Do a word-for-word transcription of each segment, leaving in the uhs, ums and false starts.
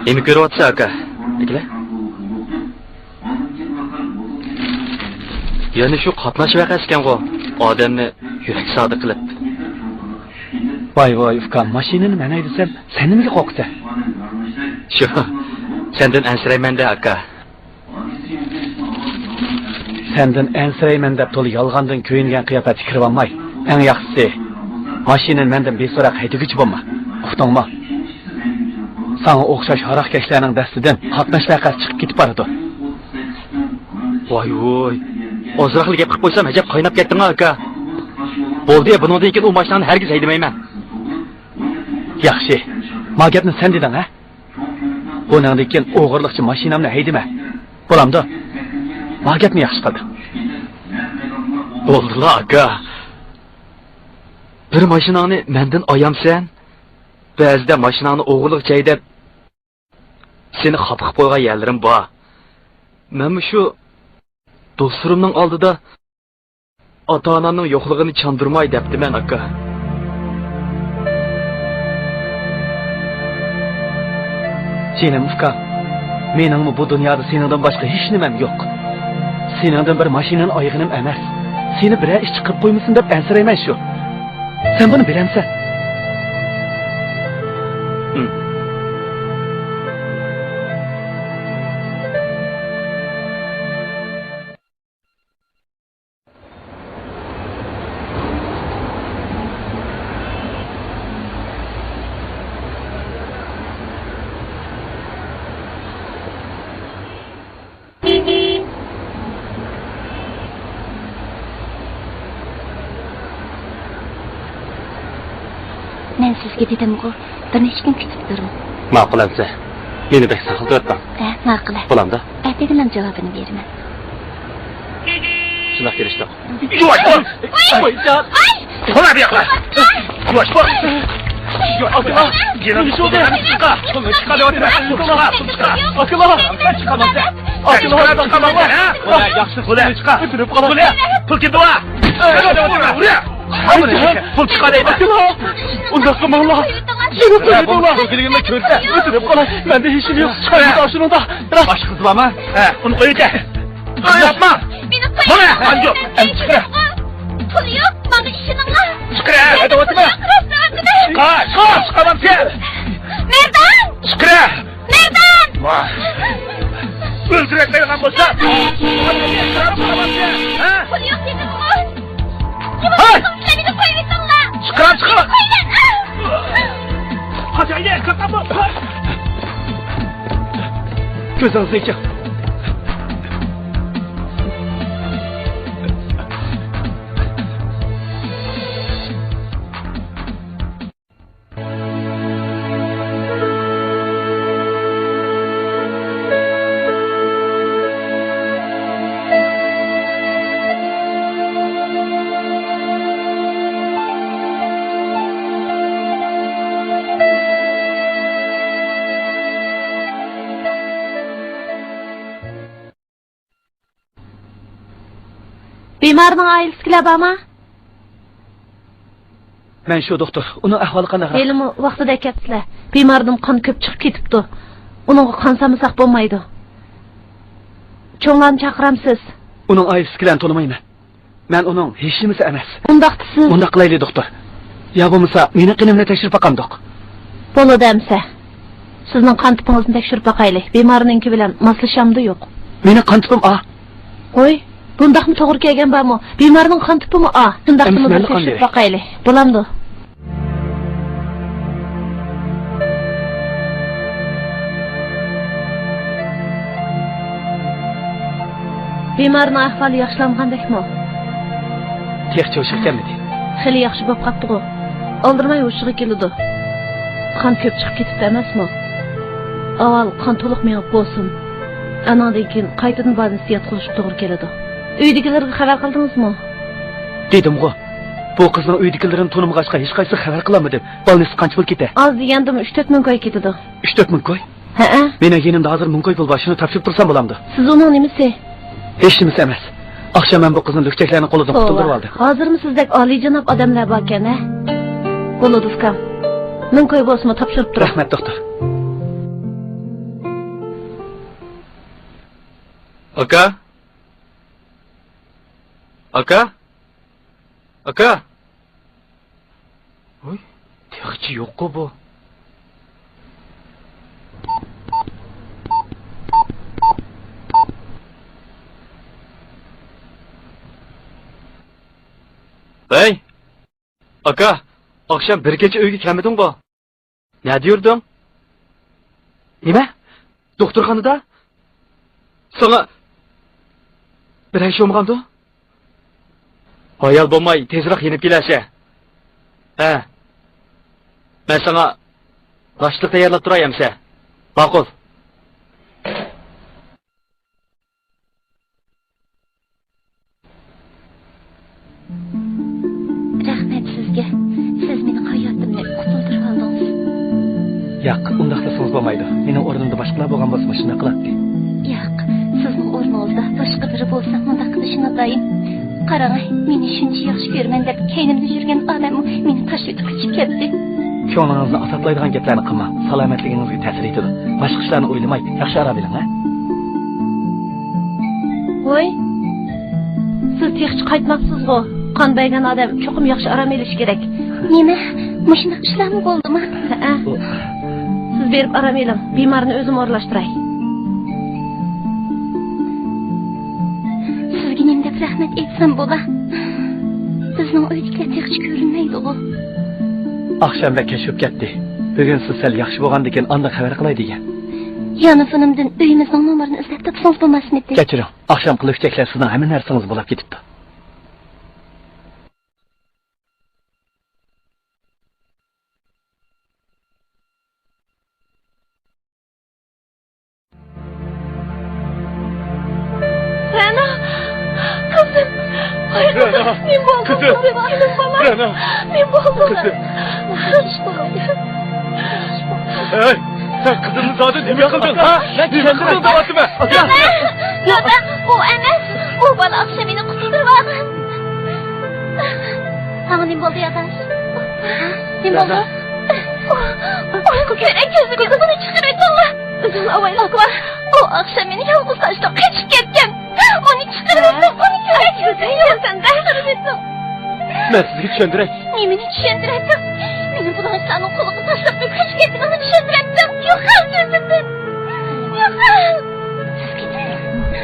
نېمە كۆرۈۋاتىسەن، ئاكا؟ ئەكىلە. يەنە شۇ قاتناش ۋەقەسىكەنغۇ، ئادەمنى يۈرەك سادە قىلىپ. ۋاي، ۋاي، ئۇكام، ماشىنىنى مەن ھەيدىسەم، سەن نېمىگە قورقىسەن؟ شۇ، سەندىن ئەنسىرەيمەن-دە، ئاكا. سەندىن ئەنسىرەيمەن دەپ تولا يالغاندىن كۆيۈنگەن قىياپەتتە كىرىۋالماي، ئەڭ ياخشىسى، ماشىنىنى مەندىن بىسوراق ھەيدىگۈچى بولما. ئۇقتۇڭمۇ؟ ساڭا ئوخشاش ھاراقكەشلەرنىڭ دەستىدىن قاتناش ۋەقەسى چىقىپ كېتىپ بارىدۇ. ۋاي ۋۇي. ئازراقلا گەپ قىلىپ قويسام، ئەجەب قايناپ كەتتىڭ-ھە، ئاكا. بولدى، بۇنىڭدىن كېيىن ئۇ ماشىنانى ھەرگىز ھەيدىمەيمەن. ياخشى. ما گەپنى سەن دېدىڭ، ھە؟ بۇنىڭدىن كېيىن ئوغرىلىقچە ماشىنامنى ھەيدىمە. بولامدۇ؟ ما گەپنى ياخشى قىلدىڭ. بولدىلا، ئاكا. بىر ماشىناڭنى مەندىن ئايامسەن؟ بەزىدە ماشىناڭنى ئوغرىلىقچە ھەيدەپ، سېنى خاپا قىلىپ قويغان يەرلىرىم بار. مەنمۇ شۇ دوستلىرىمنىڭ ئالدىدا ئاتا-ئانامنىڭ يوقلۇقىنى چاندۇرماي دەپتىمەن، ئاكا. جېنىم ئۇكام، مېنىڭمۇ بۇ دۇنيادا سېنىڭدىن باشقا ھېچ نېمەم يوق. سېنىڭدىن بىر ماشىنىنى ئايىغىنىم ئەمەس. سېنى بىرەر ئىش چىقىرىپ قويمىسۇن دەپ ئەنسىرەيمەن شۇ. سەن بۇنى بىلەمسەن؟ ھىم. مەن سىزگە دېدىمغۇ، بىر نەچچە كۈن كۈتۈپ تۇرۇڭ. ماقۇل ئەمىسە. مېنى بەك ساقلىتىۋەتمەڭ. ھە، ماقۇل. بولامدۇ؟ ئەتىگىنلا جاۋابىنى بېرىمەن. شۇنداق كېلىشتۇق. يۇۋاش بول! تولا بۇ ياققا! يۇۋاش بول! ئاكىلا! يېنىڭ چىققا! پۇلنى چىقار دەۋاتىمەن! پۇل چىقار! پۇل چىقار! ئاكىلا! چىقارمامسەن! ئاكىلا! پۇلنى چىقار! ئۆتۈنۈپ قالاي! پۇل كېتىۋا! پۇل چىقار دەيمەن! ئاكىلا! ئۇنداق قىلماڭلار! يېنىڭ قويۇۋېتىڭلار! ئۆتۈنۈپ قالاي! مەندە ھېچ نېمە يوق! چىقار شۇنىڭدا! باشقا قىز بارمۇ؟ ھە، ئۇنى قويۇۋېتە! ئويناتما! مېنى قويۇڭ! مانا، ئەمدى يوق. ئەمدى چىقىرە! پۇل يوق، ماڭا ئىشىنىڭلار! چىقىرە! ئەمدى ئوتما! چىقار! چىقار! چىقارمامسەن! مەردان! چىقىرە! مەردان! ئۆلتۈرۈۋەتمەيدىغان بولسا! ھە؟ پۇل يوق دېدىمغۇ! ھەي! مېنى قويۇۋېتىڭلار! چىقىرام، چىقىرام! قويۇڭ! قاچايلى! كۆزىڭىزنى ئېچىڭ! بىمارنىڭ ئائىلىسىدىكىلەر بارمۇ؟ مەن شۇ دوختۇر. ئۇنىڭ ئەھۋالى قانداقراق؟ ھېلىمۇ ۋاقتىدا كەپسىلە. بىماردىن قان كۆپ چىقىپ كېتىپتۇ. ئۇنىڭغا قان سالمىساق بولمايدۇ. چوڭلارنى چاقىرامسىز؟ ئۇنىڭ ئائىلىسىدىكىلەرنى تونۇمايمەن. مەن ئۇنىڭ ھېچنېمىسى ئەمەس. ئۇنداقتا سىز؟ ئۇنداق قىلايلى، دوختۇر. يا بولمىسا، مېنىڭ قېنىمنى تەكشۈرۈپ باقامدۇق؟ بولىدۇ ئەمىسە. سىزنىڭ قان تىپىڭىزنى تەكشۈرۈپ باقايلى. بىمارنىڭكى بىلەن ماسلىشامدۇ يوق؟ مېنىڭ قان تىپىم ئا. ھوي، بۇنداقمۇ توغرا كەلگەن بارمۇ؟ بىمارنىڭ قان تىپىمۇ ئا. شۇنداقتا ئەمىسە مۇنى مەنلا قان تەكشۈرۈپ بېرەي. باقايلى. بولامدۇ؟ بىمارنىڭ ئەھۋالى ياخشىلانغاندەكمۇ؟ تېخىچە ھوشىغا كەلمىدى. خېلى ياخشى بولۇپ قاپتىغۇ. ئالدىرىماي ھوشىغا كېلىدۇ. قان كۆپ چىقىپ كېتىپتۇ ئەمەسمۇ؟ ئاۋۋال قان تولۇق مېڭىپ بولسۇن. ئانىڭدىن كېيىن قايتىدىن بالنىستتا ياتقۇزۇشقا توغرا كېلىدۇ. ئۆيدىكىلەرگە خەۋەر قىلدىڭىزمۇ؟ دېدىمغۇ. بۇ قىزنىڭ ئۆيدىكىلىرىنى تونۇمىغاچقا، ھېچقايسىسىغا خەۋەر قىلالمىدىم. بالنىستتا قانچە پۇل كېتە؟ ئاز دېگەندىمۇ ئۈچ تۆت مىڭ كوي كېتىدۇ. ئۈچ تۆت مىڭ كوي؟ ھەئە. مېنىڭ يېنىمدا ھازىر مىڭ كوي پۇل بار، شۇنى تاپشۇرۇپ تۇرسام بولامدۇ؟ سىز ئۇنىڭ نېمىسى؟ ھېچنېمىسى ئەمەس. ئاخشام مەن بۇ قىزنى لۈكچەكلەرنىڭ قولىدىن توۋا. قۇتۇلدۇرۇۋالدىم. ھازىرمۇ سىزدەك ئالىيجاناب ئادەملەر باركەن، ھە؟ بولىدۇ، ئۇكام. مىڭ كوي بولسىمۇ تاپشۇرۇپ تۇرۇڭ. رەھمەت، دوختۇر. ئاكا؟ ئاكا؟ ئاكا؟ ۋوي، تېخىچە يوققۇ بۇ. ھەي! ئاكا، ئاخشام بىر كېچە ئۆيگە كەلمىدىڭغۇ؟ نەدە يۈردۈڭ؟ نېمە؟ دوختۇرخانىدا؟ ساڭا بىرەر ئىش بولمىغاندۇ؟ ھايال بولماي، تېزراق يېنىپ كېلەشە. ھە. مەن ساڭا ئاشلىق تەييارلاپ تۇراي ئەمسە. ماقۇل. رەھمەت سىزگە. سىز مېنىڭ ھاياتىمنى قۇتۇلدۇرۇۋالدىڭىز. ياق، ئۇنداق دېسىڭىز بولمايدۇ. مېنىڭ ئورنۇمدا باشقىلار بولغان بولسىمۇ شۇنداق قىلاتتى. ياق، سىزنىڭ ئورنىڭىزدا باشقا بىرى بولسا مۇنداق قىلىشى ناتايىن. قاراڭ، مېنى شۇنچە ياخشى كۆرىمەن دەپ كەينىمدە يۈرگەن ئادەممۇ مېنى تاشلىۋېتىپ قېچىپ كەتتى. كۆڭلىڭىزنى ئازابلايدىغان گەپلەرنى قىلماڭ. سالامەتلىكىڭىزگە تەسىر يېتىدۇ. باشقا ئىشلارنى ئويلىماي، ياخشى ئارام ئېلىڭ، ھە؟ ۋوي، سىز تېخىچە قايتماپسىزغۇ؟ قان بەرگەن ئادەم چوقۇم ياخشى ئارام ئېلىشى كېرەك. نېمە؟ مۇشۇنداق ئىشلارمۇ بولدىما؟ ھەئە. سىز بېرىپ ئارام ئېلىڭ. بىمارنى ئۆزۈم ئورۇنلاشتۇراي. سىزگە نېمە دەپ رەھمەت ئېيتسام بولا؟ بىزنىڭ ئۆيدىكىلەر تېخىچە كۆرۈنمەيدىغۇ. ئاخشام بەك كەچ بولۇپ كەتتى. بۈگۈن سىز سەل ياخشى بولغاندىكىن ئاندىن خەۋەر قىلاي دېگەن. يانفونۇمدىن ئۆيىمىزنىڭ نومۇرىنى ئىزدەپ تاپسىڭىز بولماسمىدى؟ كەچۈرۈڭ، ئاخشامقى لۈكچەكلەر سىزنىڭ ھەممە نەرسىڭىز بولاپ كېتىپتۇ. رەنا! قىزىم! ۋاي قىزىم! رەنا! نېمە بولدى قىزىم؟ قىزىم! يېنىم بالام! رەنا! نېمە بولدى؟ قىزىم! ھەي! سەن قىزىمنى زادى نېمە قىلدىڭ، ھە؟ نېمە قىلدىڭ دەۋاتىمەن! دادا! دادا! ئۇ ئەمەس! ئۇ بالا ئاخشام مېنى قۇتۇلدۇرۇۋالغان! ساڭا نېمە بولدى، ئاداش؟ نېمە بولدى؟ ئۇ، ئۇ كۆرەك كۆزلىرى، ئۇنى چىقىرىۋېتىڭلار! ئۆزۈڭنى ئاۋايلاپ بار. ئۇ ئاخشام مېنى يالغۇز تاشلاپ قېچىپ كەتكەن. ئۇنى چىقىرىۋېتىڭ، ئۇنى كۆرەك كۆزلىرى يوق سەندە. چىقىرىۋېتىڭ. مەن سىزگە چۈشەندۈرەي. نېمىنى چۈشەندۈرەتتىڭ؟ مېنى بۇلاڭچىلارنىڭ قولىغا تاشلاپ قېچىپ كەتكىنىڭنى چۈشەندۈرەتتىڭ. يوقال كۆزۈمدىن. يوقال.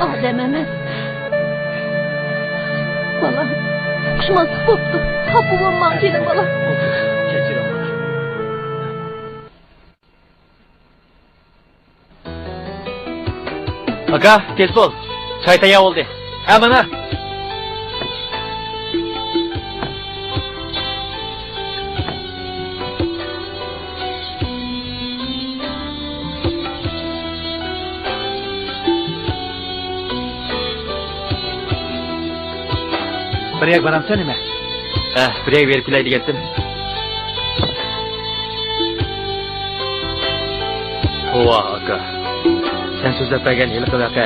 ئادەم ئەمەس. بالام، ئۇقۇشماسلىق بوپتۇ. خاپا بولماڭ، جېنىم بالام. ئاكا، تېز بول. چاي تەييار بولدى. ھە، مانا. بىر يەرگە بارامسەن نېمە؟ ھە، بىر يەرگە بېرىپ كېلەي دېگەنتىم. توۋا، ئاكا. سەن سۆزلەپ بەرگەن ھېلىقى ۋەقە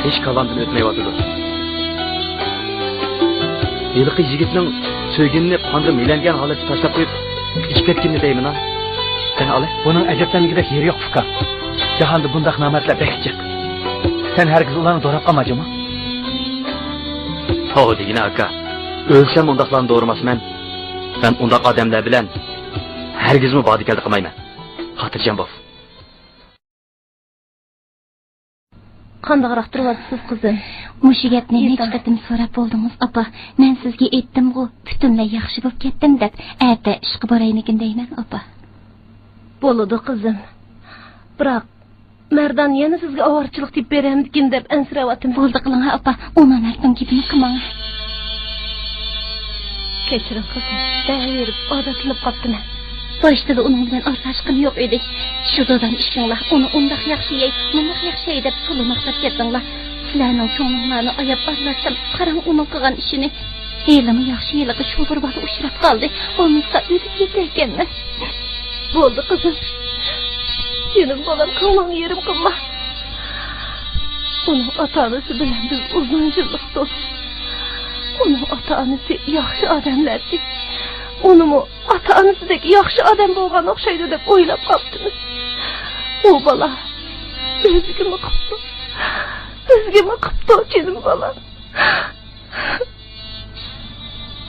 ھېچ كاللامدىن ئۆتمەيۋاتىدۇ. ھېلىقى يىگىتنىڭ سۆيگىنىنى قاندا مىلەنگەن ھالەتتە تاشلاپ قويۇپ، قېچىپ كەتكىنىنى دەيمىنا؟ قېنى ئالە، بۇنىڭ ئەجەبلەنگۈدەك يېرى يوق، ئۇكا. جاھاندا بۇنداق نامەردلەر بەك جىق. سەن ھەرگىز ئۇلارنى دوراپ قالما، جۇمۇ. توۋا دېگىنە، ئاكا. ئۆلسەم ئۇنداقلارنى دورىماسمەن. مەن ئۇنداق ئادەملەر بىلەن ھەرگىزمۇ باردا-كەلدە قىلمايمەن. خاتىرجەم بول. قانداقراق تۇرۇۋاتىسىز، قىزىم؟ مۇشۇ گەپنى نەچچە قېتىم سوراپ بولدىڭىز، ئاپا. مەن سىزگە ئېيتتىمغۇ، پۈتۈنلەي ياخشى بولۇپ كەتتىم دەپ. ئەتە ئىشقا بارايمىكىن دەيمەن، ئاپا. بولىدۇ، قىزىم. بىراق، مەردان يەنە سىزگە ئاۋارىچىلىك تېپىپ بېرەمدىكىن دەپ ئەنسىرەۋاتىمەن. بولدى قىلىڭا، ئاپا. ئۇ نامەردنىڭ گېپىنى قىلماڭ. كەچۈرۈڭ، قىزىم. دەۋېرىپ ئادەتلىنىپ قاپتىمەن. باشتىلا ئۇنىڭ بىلەن ئارىلاشقىنى يوق ئىدى. شۇ دادام ئىشىڭلار، ئۇنى ئۇنداق ياخشى يەي، مۇنداق ياخشى يەي دەپ سولىماقلاپ كەلدىڭلار. سىلەرنىڭ كۆڭلۈڭلارنى ئاياپ ئارىلاشسام، قاراڭ ئۇنىڭ قىلغان ئىشىنى. ھېلىمۇ ياخشى ھېلىقى شوپۇر بالا ئۇچراپ قالدى. بولمىسا ئۆلۈپ كېتەركەنمەن. بولدى، قىزىم. جېنىم بالام، كۆڭلۈڭنى يېرىم قىلما. ئۇنىڭ ئاتا-ئانىسى بىلەن بىز ئۇزۇن يىللىق دوست. ئۇنىڭ ئاتا-ئانىسى ياخشى ئادەملەردى. ئۇنىمۇ ئاتا-ئانىسىدەك ياخشى ئادەم بولغان ئوخشايدۇ دەپ ئويلاپ قاپتىمىز. ئۇ بالا ئۆزىگىمۇ قىپتۇ. ئۆزگىمۇ قىپتۇ، جېنىم بالام.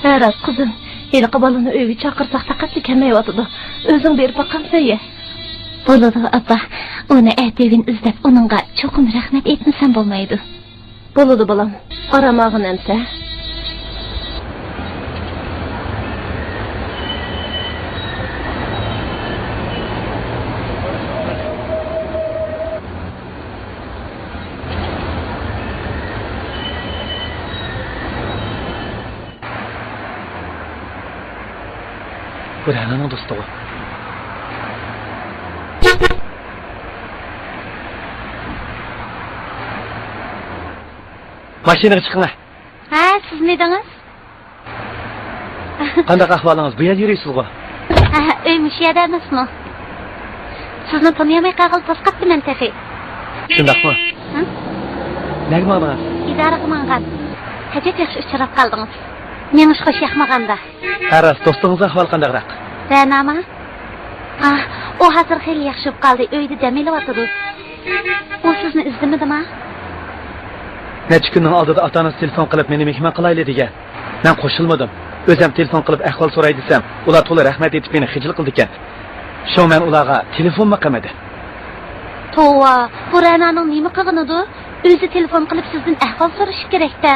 ھە راست، قىزىم. ھېلىقى بالىنى ئۆيگە چاقىرساق، پەقەتلا كەلمەيۋاتىدۇ. ئۆزۈڭ بېرىپ باقامسەن يە؟ بولىدۇ، ئاپا. ئۇنى ئەتىگۈن ئىزدەپ، ئۇنىڭغا چوقۇم رەھمەت ئېيتمىسام بولمايدۇ. بولىدۇ، بالام. ئارام ئالغىن ئەمسە. بۇ رەنانىڭ دوستىغۇ. ماشىنىغا چىقىڭلار. ھە، سىزمىدىڭىز؟ قانداق ئەھۋالىڭىز؟ بۇ يەردە يۈرۈيسىزغۇ؟ ھە، ئۆي مۇشۇ يەردە ئەمەسمۇ؟ سىزنى تونۇيالماي قالغىلى توسقاپتىمەن تېخى. شۇنداقمۇ؟ ھە؟ نەگە ماڭدىڭىز؟ ئىدارىگە ماڭغان. ئەجەب ياخشى ئۇچراپ قالدىڭىز. مېڭىش خوش ياقمىغاندا. ھە راست، دوستىڭىزنىڭ ئەھۋالى قانداقراق؟ رەناما؟ ئاھ، ئۇ ھازىر خېلى ياخشى بولۇپ قالدى، ئۆيدە دەم ئېلىۋاتىدۇ. ئۇ سىزنى ئىزدىمىدىما؟ نەچچە كۈننىڭ ئالدىدا ئاتا-ئانىسى تېلېفون قىلىپ، مېنى مېھمان قىلايلى دېگەن. مەن قوشۇلمىدىم. ئۆزۈم تېلېفون قىلىپ ئەھۋال سوراي دېسەم، ئۇلار تولا رەھمەت ئېيتىپ مېنى خىجىل قىلىدىكەن. شۇڭا مەن ئۇلارغا تېلېفونمۇ قىلمىدىم. توۋا، بۇ رەنانىڭ نېمە قىلغىنىدۇ؟ ئۆزى تېلېفون قىلىپ سىزدىن ئەھۋال سورىشى كېرەك-دە.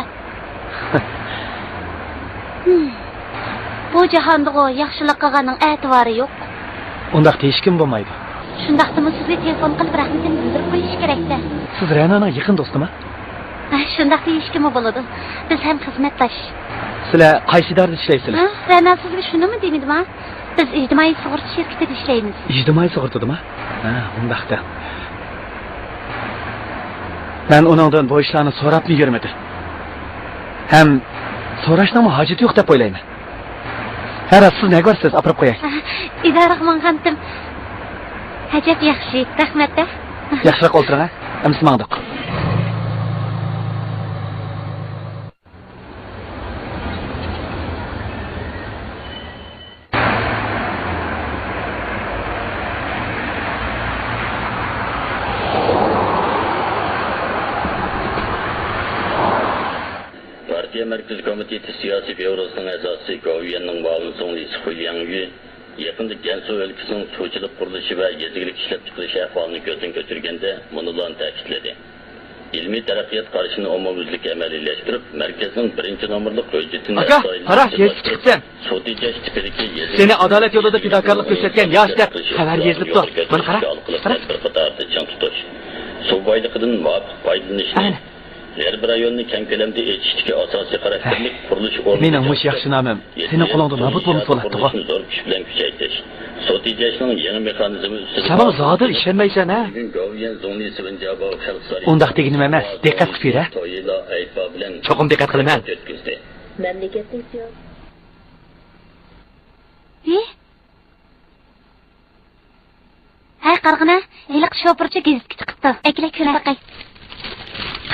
ھىم. بۇ جاھاندىغۇ ياخشىلىق قىلغاننىڭ ئەتىۋارى يوق. ئۇنداق دېيىشكىمۇ بولمايدۇ. شۇنداقتىمۇ سىزگە تېلېفون قىلىپ رەھمىتىمنى بىلدۈرۈپ قويۇش كېرەك-دە. سىز رەنانىڭ يېقىن دوستىما؟ ھە، شۇنداق دېيىشكىمۇ بولىدۇ. بىز ھەم خىزمەتداش. سىلەر قايسى ئىدارىدە ئىشلەيسىلەر؟ ھە، رەنا سىزگە شۇنىمۇ دېمىدىما؟ بىز ئىجتىمائىي سۇغۇرتا شىركىتىدە ئىشلەيمىز. ئىجتىمائىي سۇغۇرتىدىما؟ ھە، ئۇنداقتا. مەن ئۇنىڭدىن بۇ ئىشلارنى سوراپمۇ يۈرمىدىم. ھەم سوراشنىڭمۇ ھاجىتى يوق دەپ ئويلايمەن. ھە راست، سىز نەگە بارىسىز؟ ئاپىرىپ قوياي. ئىدارىگە ماڭغانتىم. ئەجەب ياخشى، رەھمەت-دە. ياخشىراق ئولتۇرۇڭ ھە. ئەمسە ماڭدۇق. پارتىيە مەركىزىي كومىتېتى سىياسىي بيۇروسىنىڭ ئەزاسى، گوۋۇيۈەننىڭ مۇئاۋىن زۇڭلىسى خۇي لياڭيۈ يېقىندا گەنسۇ ئۆلكىسىنىڭ سۇچىلىق قۇرۇلۇشى ۋە يېزا ئىگىلىك ئىشلەپچىقىرىش ئەھۋالىنى كۆزدىن كەچۈرگەندە، مۇنۇلارنى تەكىتلىدى. ئىلمىي تەرەققىيات قارىشىنى ئومۇميۈزلۈك ئەمەلىيلەشتۈرۈپ، مەركەزنىڭ بىرىنچى نومۇرلۇق ھۆججىتىنى ئاكا، ئەستايىدىل قارا، ئىشلەپچىقىرىپ، يېتىشىپ كەپسەن. سۇ تېجەش تىپىدىكى يېزا سېنى ئادالەت يولىدا پىداكارلىق كۆرسەتكەن ياش دەپ خەۋەر يېزىلىپتۇ. مانا قارا، قارا. بىر قاتاردا چىڭ تۇتۇش، سۇ بايلىقىدىن مۇۋاپىق پايدىلىنىشنى، ئەنە. غەربىي رايوننى كەڭ كۆلەمدە ئېچىشتىكى ئاساسىي خاراكتېرلىك قۇرۇلۇش ئورنىنى مېنىڭ مۇشۇ ياخشى نامىم سېنىڭ قولۇڭدا نابۇت بولمىسا بولاتتىغۇ. قۇرۇلۇشنى زور كۈچ بىلەن كۈچەيتىش، سۇ تېجەشنىڭ يېڭى مېخانىزمى ئۈستىدە سەن ماڭا زادى ئىشەنمەيسەن ھە؟ بۈگۈن گوۋۇيۈەن زۇڭلى سىۋېنجيابو خەلق سارىيىدا ئۇنداق دېگىنىم ئەمەس، دىققەت قىلىپ يۈر ھە. تويىلا ئەيتبا بىلەن چوقۇم دىققەت قىلىمەن. ئۆتكۈزدى. مەملىكەتنىڭ سىياسىي ھە؟ ھەي، قارىغىنا، ھېلىقى شوپۇرچۇ گېزىتكە چىقىپتۇ. ئەكېلە، كۆرۈپ باقاي.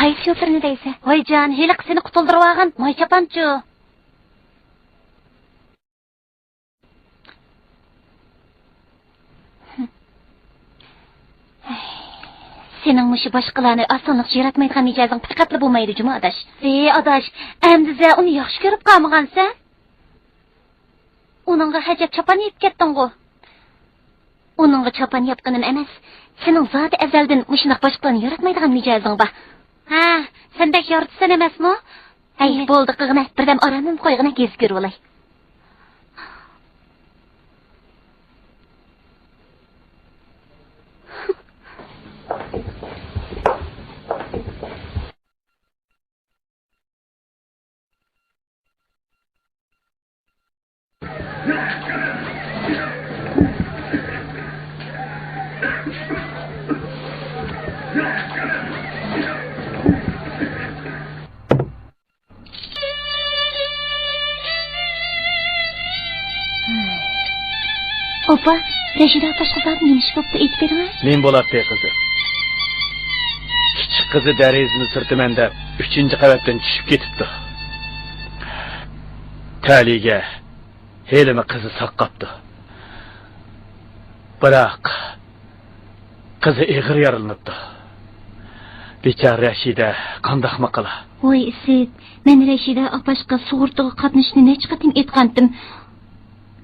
قايسى شوپۇرنى دەيسەن؟ ۋايجان، ھېلىقى سېنى قۇتۇلدۇرۇۋالغان ماي چاپانچۇ. سېنىڭ مۇشۇ باشقىلارنى ئاسانلىقچە ياراتمايدىغان مىجەزىڭ پەقەتلا بولمايدۇ جۇمۇ، ئاداش. ھېي، ئاداش، ئەمدىزە ئۇنى ياخشى كۆرۈپ قالمىغانسەن؟ ئۇنىڭغا ھەجەپ چاپان يېپىپ كەتتىڭغۇ؟ ئۇنىڭغا چاپان ياپقىنىم ئەمەس، سېنىڭ زادى ئەزەلدىن مۇشۇنداق باشقىلارنى ياراتمايدىغان مىجەزىڭ بار. ھە، سەن بەك يارىتىسەن ئەمەسمۇ؟ ھەي، بولدى قىلغىنە، بىردەم ئارامىمنى قويغىنە، گېزىت كۆرۈۋالاي. ئاپا، رەشىدە ئاپاشقا زادى نېمە ئىش بوپتۇ، ئېيتىپ بېرىڭە. نېمە بولاپتۇ قىزىم؟ كىچىك قىزى دېرىزىنى سۈرتىمەن دەپ ئۈچىنچى قەۋەتتىن چۈشۈپ كېتىپتۇ. تەلىيىگە ھېلىمۇ قىزى ساق قاپتۇ. بىراق قىزى ئېغىر يارىلىنىپتۇ. بىچارە رەشىدە قانداقمۇ قىلا؟ ۋاي ئىسىت، مەن رەشىدە ئاپاشقا سۇغۇرتىغا قاتنىشىشنى نەچچە قېتىم ئېيتقانتىم.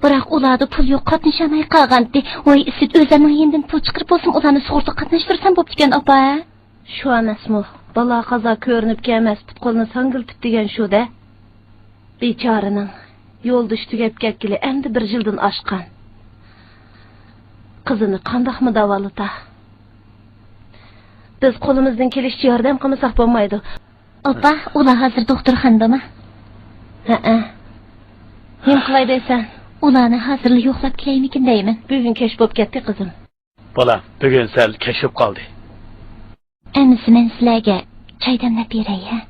بىراق ئۇلاردا پۇل يوق، قاتنىشالماي قالغانتى. ۋاي ئىسىت، ئۆزۈمنىڭ يېنىمدىن پۇل چىقىرىپ بولسىمۇ ئۇلارنى سۇغۇرتىغا قاتناشتۇرسام بوپتىكەن ئاپا. شۇ ئەمەسمۇ؟ بالا قازا كۆرۈنۈپ كەلمەس، پۇت-قولىنى ساڭگىلىتىپ دېگەن شۇ-دە. بىچارىنىڭ يولدىشى تۈگەپ كەتكىلى ئەمدى بىر يىلدىن ئاشقان. قىزىنى قانداقمۇ داۋالىتا؟ بىز قولىمىزدىن كېلىشىچە ياردەم قىلمىساق بولمايدۇ. ئاپا، ئۇلار ھازىر دوختۇرخانىدىمۇ؟ ھەئە. نېمە قىلاي دەيسەن؟ ئۇلارنى ھازىرلا يوقلاپ كېلەيمىكىن دەيمەن. بۈگۈن كەچ بولۇپ كەتتى، قىزىم. بالام، بۈگۈن سەل كەچ بولۇپ قالدى. ئەمىسە مەن سىلەرگە چاي دەملەپ بېرەي، ھە؟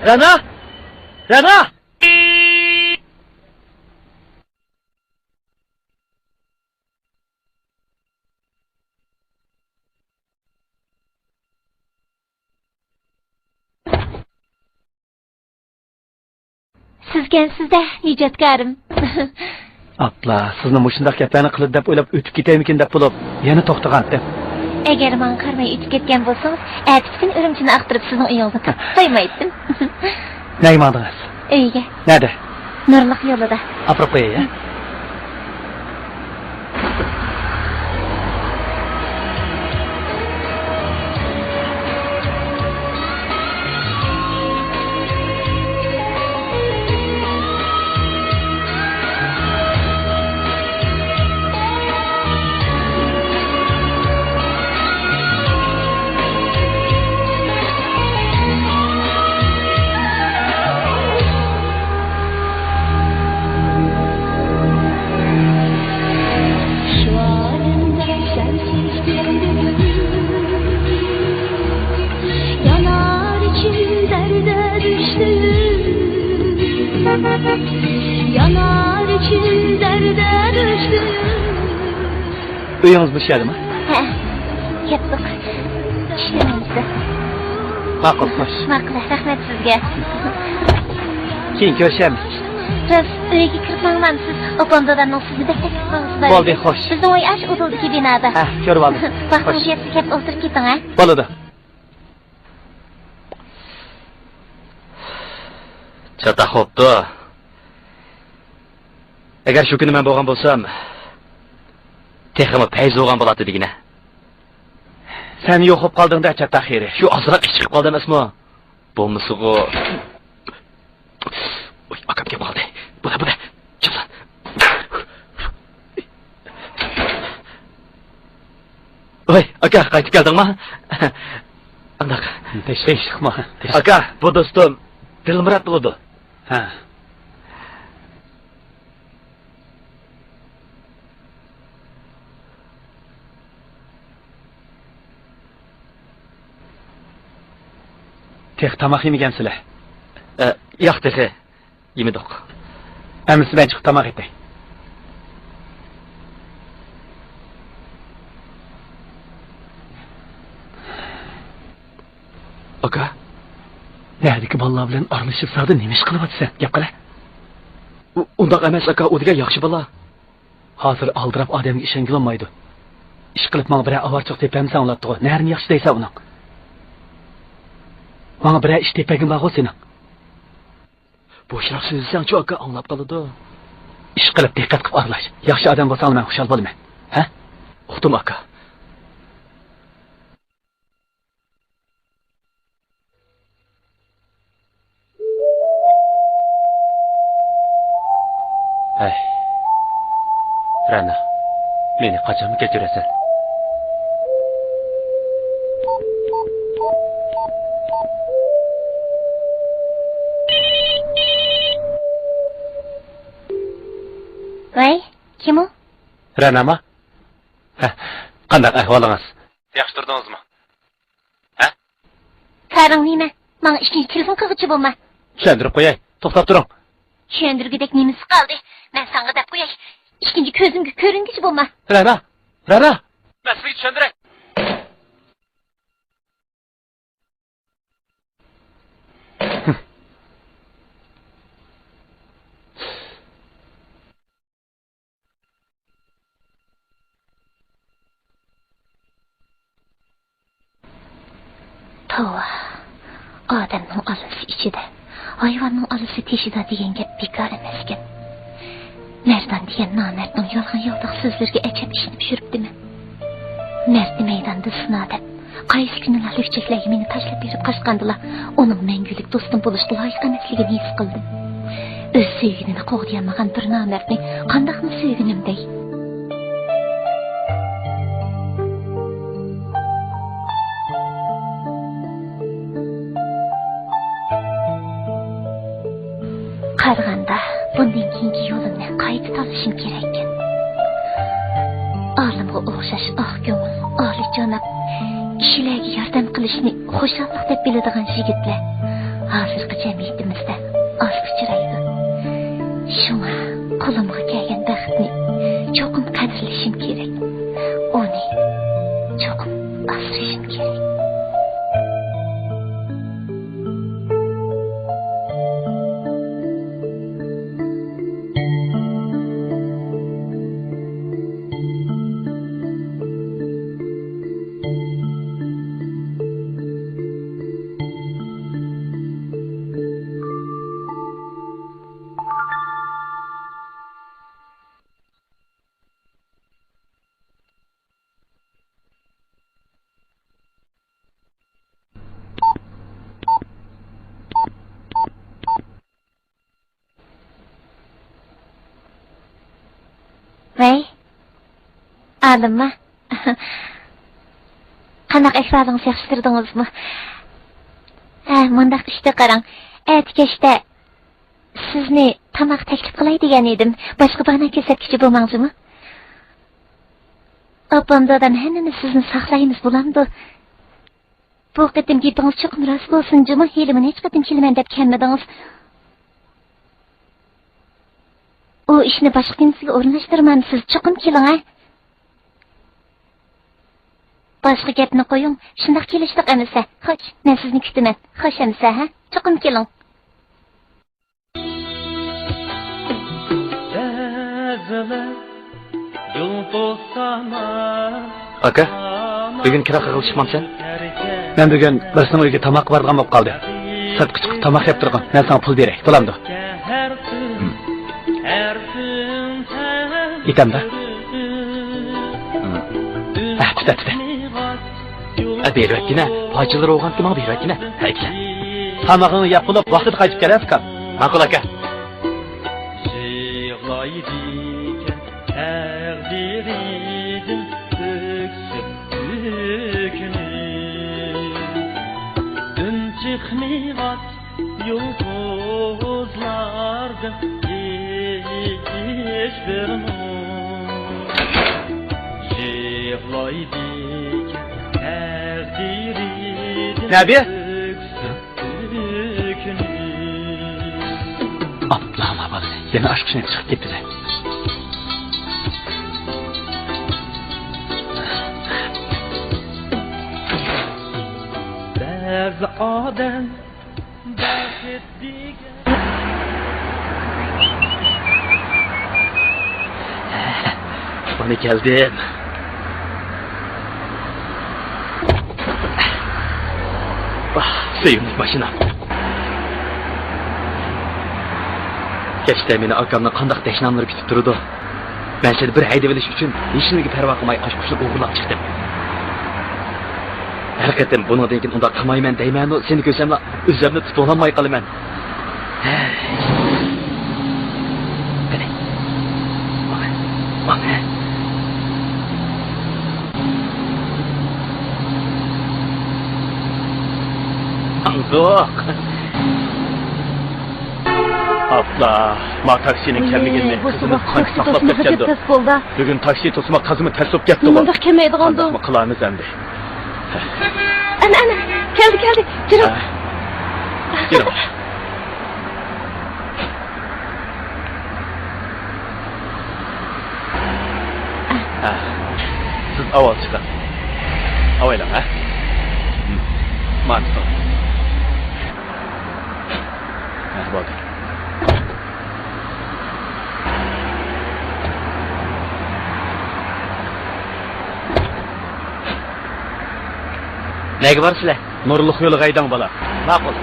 رەنا! رەنا! سىزكەنسىز-دە، ئىجادكارىم. ئاپلا، سىزنى مۇشۇنداق گەپلەرنى قىلىدۇ دەپ ئويلاپ ئۆتۈپ كېتەيمىكىن دەپ بولۇپ، يەنە توختىغانتىم. ئەگەر ماڭا قارىماي ئۆتۈپ كەتكەن بولسىڭىز، ئەتىسى كۈنى ئۈرۈمچىنى ئاختۇرۇپ سىزنىڭ ئۆيىڭىزنى تاپىپ قويمايتتىم. نەگە ماڭدىڭىز؟ ئۆيگە. نەدە؟ نۇرلۇق يولىدا. ئاپىرىپ قوياي، ھە؟ يانار ئىچىم دەردە دۈشتۈم. يانار ئىچىم دەردە دۈشتۈم. ئۆيىڭىز مۇشۇ يەردىمۇ؟ ھە، كەتتۇق. چۈشتىم ئەمىسە. ماقۇل، خوش. ماقۇل، رەھمەت سىزگە. كېيىن كۆرۈشەرمىز. راست، ئۆيگە كىرىپ ماڭمامسىز؟ ئاپام دادامنىڭ سىزنى بەك تەكلىپ قىلغۇسى بار. بولدى، خوش. بىزنىڭ ئۆي ئاش ئۇدۇلدىكى بىنادا. ھە، كۆرۈۋالدىم. ۋاقتىڭىز يەتسە كەپ ئولتۇرۇپ كېتىڭ، ھە؟ بولىدۇ. چاتاق بوپتۇ. ئەگەر شۇ كۈنى مەن بولغان بولسام، تېخىمۇ پەيز بولغان بولاتتى دېگىنە. سەن يوق بولۇپ قالدىڭ-دە، چاتاق خېرى. شۇ ئازراق ئىش چىقىپ قالدى ئەمەسمۇ؟ بولمىسىغۇ. ئۇي، ئاكام كەپ قالدى. بۇنى، بۇنى. چىقسان. ۋاي، ئاكا، قايتىپ كەلدىڭما؟ ئانداق. تىنچلىقما؟ ئاكا، بۇ دوستۇم دىلمۇرات بولىدۇ. ھە. تېخى تاماق يېمىگەنسىلەر؟ ئە، ياق، تېخى يېمىدۇق. ئەمىسە مەن چىقىپ تاماق يېتەي. ئاكا. نەدىكى بالىلار بىلەن ئارىلىشىپ زادى نېمە ئىش قىلىۋاتىسەن؟ گەپ قىلە. ئۇ-، ئۇنداق ئەمەس، ئاكا، ئۇ دېگەن ياخشى بالا. ھازىر ئالدىراپ ئادەمگە ئىشەنگىلى بولمايدۇ. ئىشقىلىپ ماڭا بىرەر ئاۋارىچىلىق تېپەمسەن بولاتتىغۇ. نەرىنى ياخشى دەيسەن ئۇنىڭ. ماڭا بىرەر ئىش تېپەگىن بارغۇ سېنىڭ. بوشراق سۆزلىسەڭچۇ ئاكا، ئاڭلاپ قالىدۇ. ئىشقىلىپ دىققەت قىلىپ ئارىلاش. ياخشى ئادەم بولساڭلا مەن خۇشال بولىمەن. ھە؟ ئۇقتۇم ئاكا. ھەي، رەنا، مېنى قاچانمۇ كەچۈرەسەن؟ ۋەي، كىم ئۇ؟ رەنامۇ؟ ھە، قانداق ئەھۋالىڭىز؟ ياخشى تۇردىڭىزمۇ؟ ھە؟ كارىڭ نېمە؟ ماڭا ئىككىنچى تېلېفون قىلغۇچى بولما. چۈشەندۈرۈپ قوياي. توختاپ تۇرۇڭ. چۈشەندۈرگۈدەك نېمىسى قالدى؟ مەن ساڭا دەپ قوياي. ئىككىنچى كۆزۈمگە كۆرۈنگۈچى بولما. رەنا! رەنا! مەن سىزگە چۈشەندۈرەي. توۋا، ئادەمنىڭ ئاللىسى ئىچىدە، ھايۋاننىڭ ئاللىسى تېشىدا دېگەن گەپ بىكار ئەمەسكەن. مەردان دېگەن نامەردنىڭ يالغان-ياۋىداق سۆزلىرىگە ئەجەب ئىشىنىپ يۈرۈپتىمەن. مەردنى مەيداندا سىنا دەپ، قايسى كۈنىلا لۈكچەكلەرگە مېنى تاشلاپ بېرىپ قاچقاندىلا، ئۇنىڭ مەڭگۈلۈك دوستۇم بولۇشقا لايىق ئەمەسلىكىنى ھېس قىلدىم. ئۆز سۆيگىنىنى قوغدىيالمىغان بىر نامەردنى قانداقمۇ سۆيگىنىم دەي؟ قارىغاندا، بۇندىن كېيىنكى يولۇمنى قايتا تاللىشىم كېرەككەن. ئالىمغا ئوخشاش ئاق كۆڭۈل، ئالىيجاناب، كىشىلەرگە ياردەم قىلىشنى خۇشاللىق دەپ بىلىدىغان يىگىتلەر ھازىرقى جەمئىيىتىمىزدە ئاز ئۇچرايدۇ. شۇڭا قولۇمغا كەلگەن بەختنى چوقۇم قەدىرلىشىم كېرەك. ئۇنى چوقۇم ئاسرىشىم كېرەك. ۋەي، ئالىمما. قانداق ئەھۋالىڭىز، ياخشى تۇردىڭىزمۇ؟ ھە، مۇنداق ئىشتا قاراڭ. ئەتە كەچتە سىزنى تاماق تەكلىپ قىلاي دېگەن ئىدىم. باشقا باھانە كۆرسەتكۈچى بولماڭ جۇمۇ. ئاپام، دادام ھەممىمىز سىزنى ساقلايمىز، بولامدۇ؟ بۇ قېتىم گېپىڭىز چوقۇم راست بولسۇن جۇمۇ، ھېلىمۇ نەچچە قېتىم كېلىمەن دەپ كەلمىدىڭىز. ئۇ ئىشنى باشقا كۈنى سىزگە ئورۇنلاشتۇرىمەن، سىز چوقۇم كېلىڭ ھە. باشقا گەپنى قويۇڭ، شۇنداق كېلىشلىق ئەمىسە. خوش، مەن سىزنى كۈتىمەن. خوش ئەمىسە ھە، چوقۇم كېلىڭ. ئاكا، بۈگۈن كىرا قىلغىلى چىقمامسەن؟ مەن بۈگۈن بىرسىنىڭ ئۆيىگە تاماققا بارىدىغان بولۇپ قالدىم. سىرتقا چىقىپ تاماق يەپ تۇرغىن، مەن ساڭا پۇل بېرەي، بولامدۇ؟ ئېيتامدا. ھە، تۈتە، تۈتە. ھە، بېرىۋەتكىنە. پاچىلىرى بولغانتى ماڭا بېرىۋەتكىنە. ھە، ئېيتسە. تامىقىڭنى يەپ بولۇپ، ۋاقتىدا قايتىپ كەل، ھە، ئۇكام. ماقۇل، ئاكا. يىغلايدىكەن تەقدىرىدىن ئۆكسۈپ ئۆكۈنۈپ. ئۈن چىقمىغاچ يۇلتۇزلاردىن ھېچبىر نۇر. يىغلايدىكەن تەقدىرىدىن نەبى؟ ئۆكسۈپ ئۆكۈنۈپ. ئاپلا، ما بالا، يەنە ئاچقۇچنى چىقىپ كەتتى. بەزى ئادەم مانا كەلدىم. ۋاھ، سۆيۈملۈك ماشىنا. كەچتە مېنى ئاكامنىڭ قانداق تەشناملىرى كۈتۈپ تۇرىدۇ. مەن سېنى بىر ھەيدىۋېلىش ئۈچۈن ھېچنېمىگە پەرۋا قىلماي ئاچقۇچنى ئوغرىلاپ چىقتىم. ھەر قېتىم بۇنىڭدىن كېيىن ئۇنداق قىلمايمەن دەيمەنۇ، سېنى كۆرسەملا ئۆزۈمنى تۇتۇۋالالماي قالىمەن. ھەي. قېنى. ماڭە. ماڭە. ئاڭزۇق. ئاپلا، ما تاكسىنىڭ كەلمىگىنىنى قىزىمىز قانچە ساقلاپ كەتكەندۇ. بۈگۈن تاكسى توسماق تازىمۇ تەس بولۇپ كەتتىغۇ. مۇنداق كەلمەيدىغاندۇ. قانداقمۇ قىلارمىز ئەمدى؟ ئەنە، ئەنە، كەلدى، كەلدى. جېنىم. ھە. جېنىم. ھە. سىز ئاۋۋال چىقىڭ. ئاۋايلاڭ، ھە؟ مانا تۇتۇڭ. ھە، بولدى. نەگە بارىسىلەر؟ نۇرلۇق يولىغا ھەيدەڭ، بالام. ماقۇل.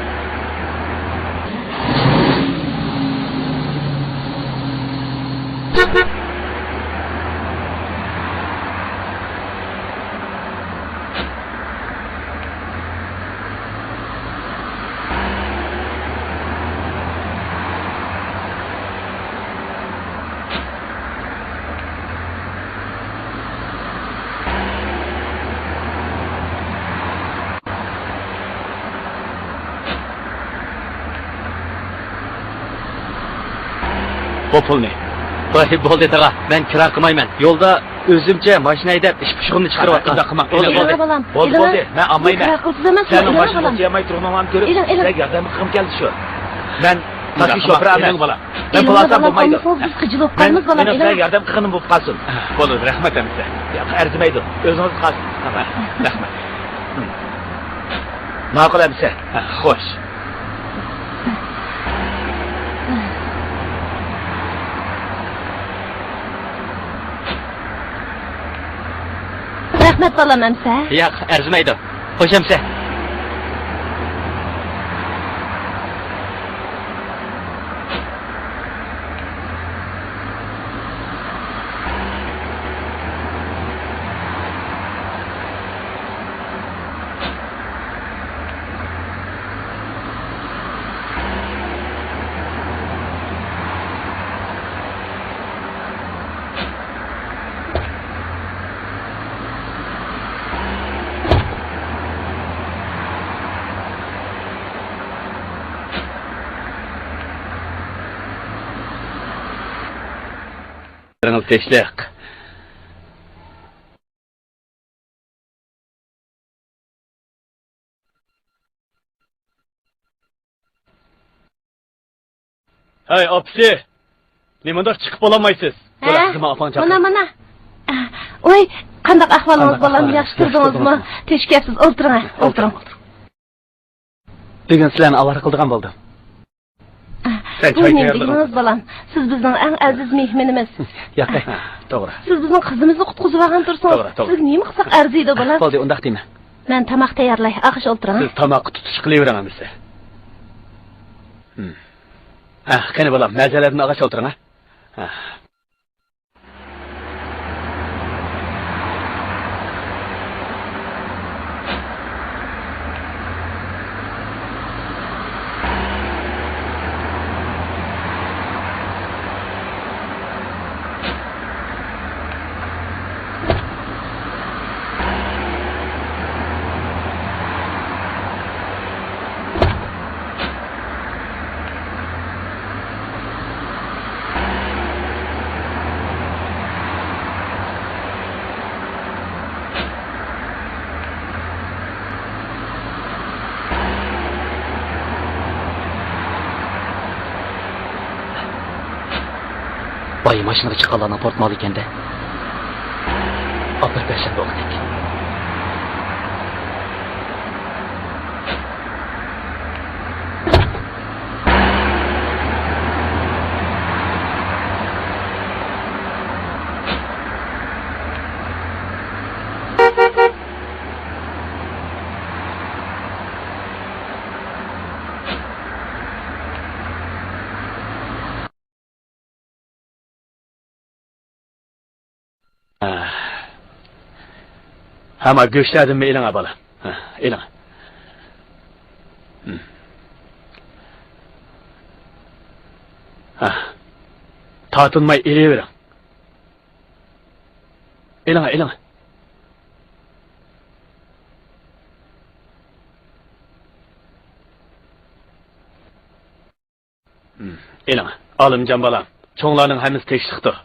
بۇ پۇلنى. ۋاي، بولدى، تاغا، مەن كىرا قىلمايمەن. يولدا ئۆزۈمچە ماشىنا ھەيدەپ، ئىش پۇشۇغۇمنى چىقىرىۋاتقان. ئۇنداق قىلماڭ. بولدى، ئېلىڭ، بولدى. ئېلىڭ، بالام، بولدى، ئېلىڭ. بولدى. مەن ئالمايمەن. كىرا قىلسىز ئەمەس، سىلەرنىڭ ئېلىڭ، ماشىنىغا بالام. سىيالماي تۇرغىنىڭلارنى كۆرۈپ، ئېلىڭ، ئېلىڭ. سىلەرگە ياردەم قىلغۇم كەلدى شۇ. مەن تاكسى شوپۇرى ئەمەس. ئېلىڭ، بالام. مەن پۇل ئالسام بولمايدۇ. بىز خىجىل بولۇپ قالىمىز، بالام، مەن ئېلىڭ. سىلەگە ياردەم قىلغىنىم بولۇپ قالسۇن. بولىدۇ، رەھمەت ئەمىسە. ياق، ئەرزىمەيدۇ. ئۆزىڭىز قالسىڭىز. رەھمەت. ماقۇل ئەمىسە. خوش. رەھمەت، بالام، ئەمىسە. ياق، ئەرزىمەيدۇ. خوش ئەمىسە. ھەي، ئاپىسى! نېمانداق چىقىپ بولالمايسىز؟ ھە؟ بولا، قىزىم، ئاپاڭ چاقىر. مانا، مانا. ۋاي، قانداق ئەھۋالىڭىز، بالام؟ ياخشى تۇردىڭىزمۇ؟ تۈشۈپ كەپسىز، ئولتۇرۇڭ، ئولتۇرۇڭ. بۈگۈن سىلەرنى ئاۋارە قىلىدىغان بولدۇم. سەن بۇ چاي نېمە دېگىنىڭىز، بالام؟ سىز بىزنىڭ ئەڭ ئەزىز مېھمىنىمىز. ياق، توغرا. سىز بىزنىڭ قىزىمىزنى قۇتقۇزۇۋالغان تۇرسىڭىز، توغرا، توغرا. سىز نېمە قىلساق ئەرزىيدۇ، بالام؟ بولدى، ئۇنداق دېمە. مەن تاماق تەييارلاي، ئاغىش ئولتۇرۇڭ. سىز تاماققا تۇتۇش قىلىۋېرىڭ ئەمىسە. ھە، قېنى، بالام، مەزەلەردىن ئاغاچ ئولتۇرۇڭ، ھە. ھە. بايا ماشىنىغا چىققانلارنىڭ پورتمالى ئىكەندە. ئاپىرىپ بەرسەم بولغۇدەك. ھە، ما گۆشلەردىنمۇ ئېلىڭ، بالا. ھە، ئېلىڭ. ھە. تارتىنماي ئېلىۋېرىڭ. ئېلىڭ، ئېلىڭ. ئېلىڭ، ئالىمجان بالام، چوڭلارنىڭ ھەممىسى تىنچلىقتۇر.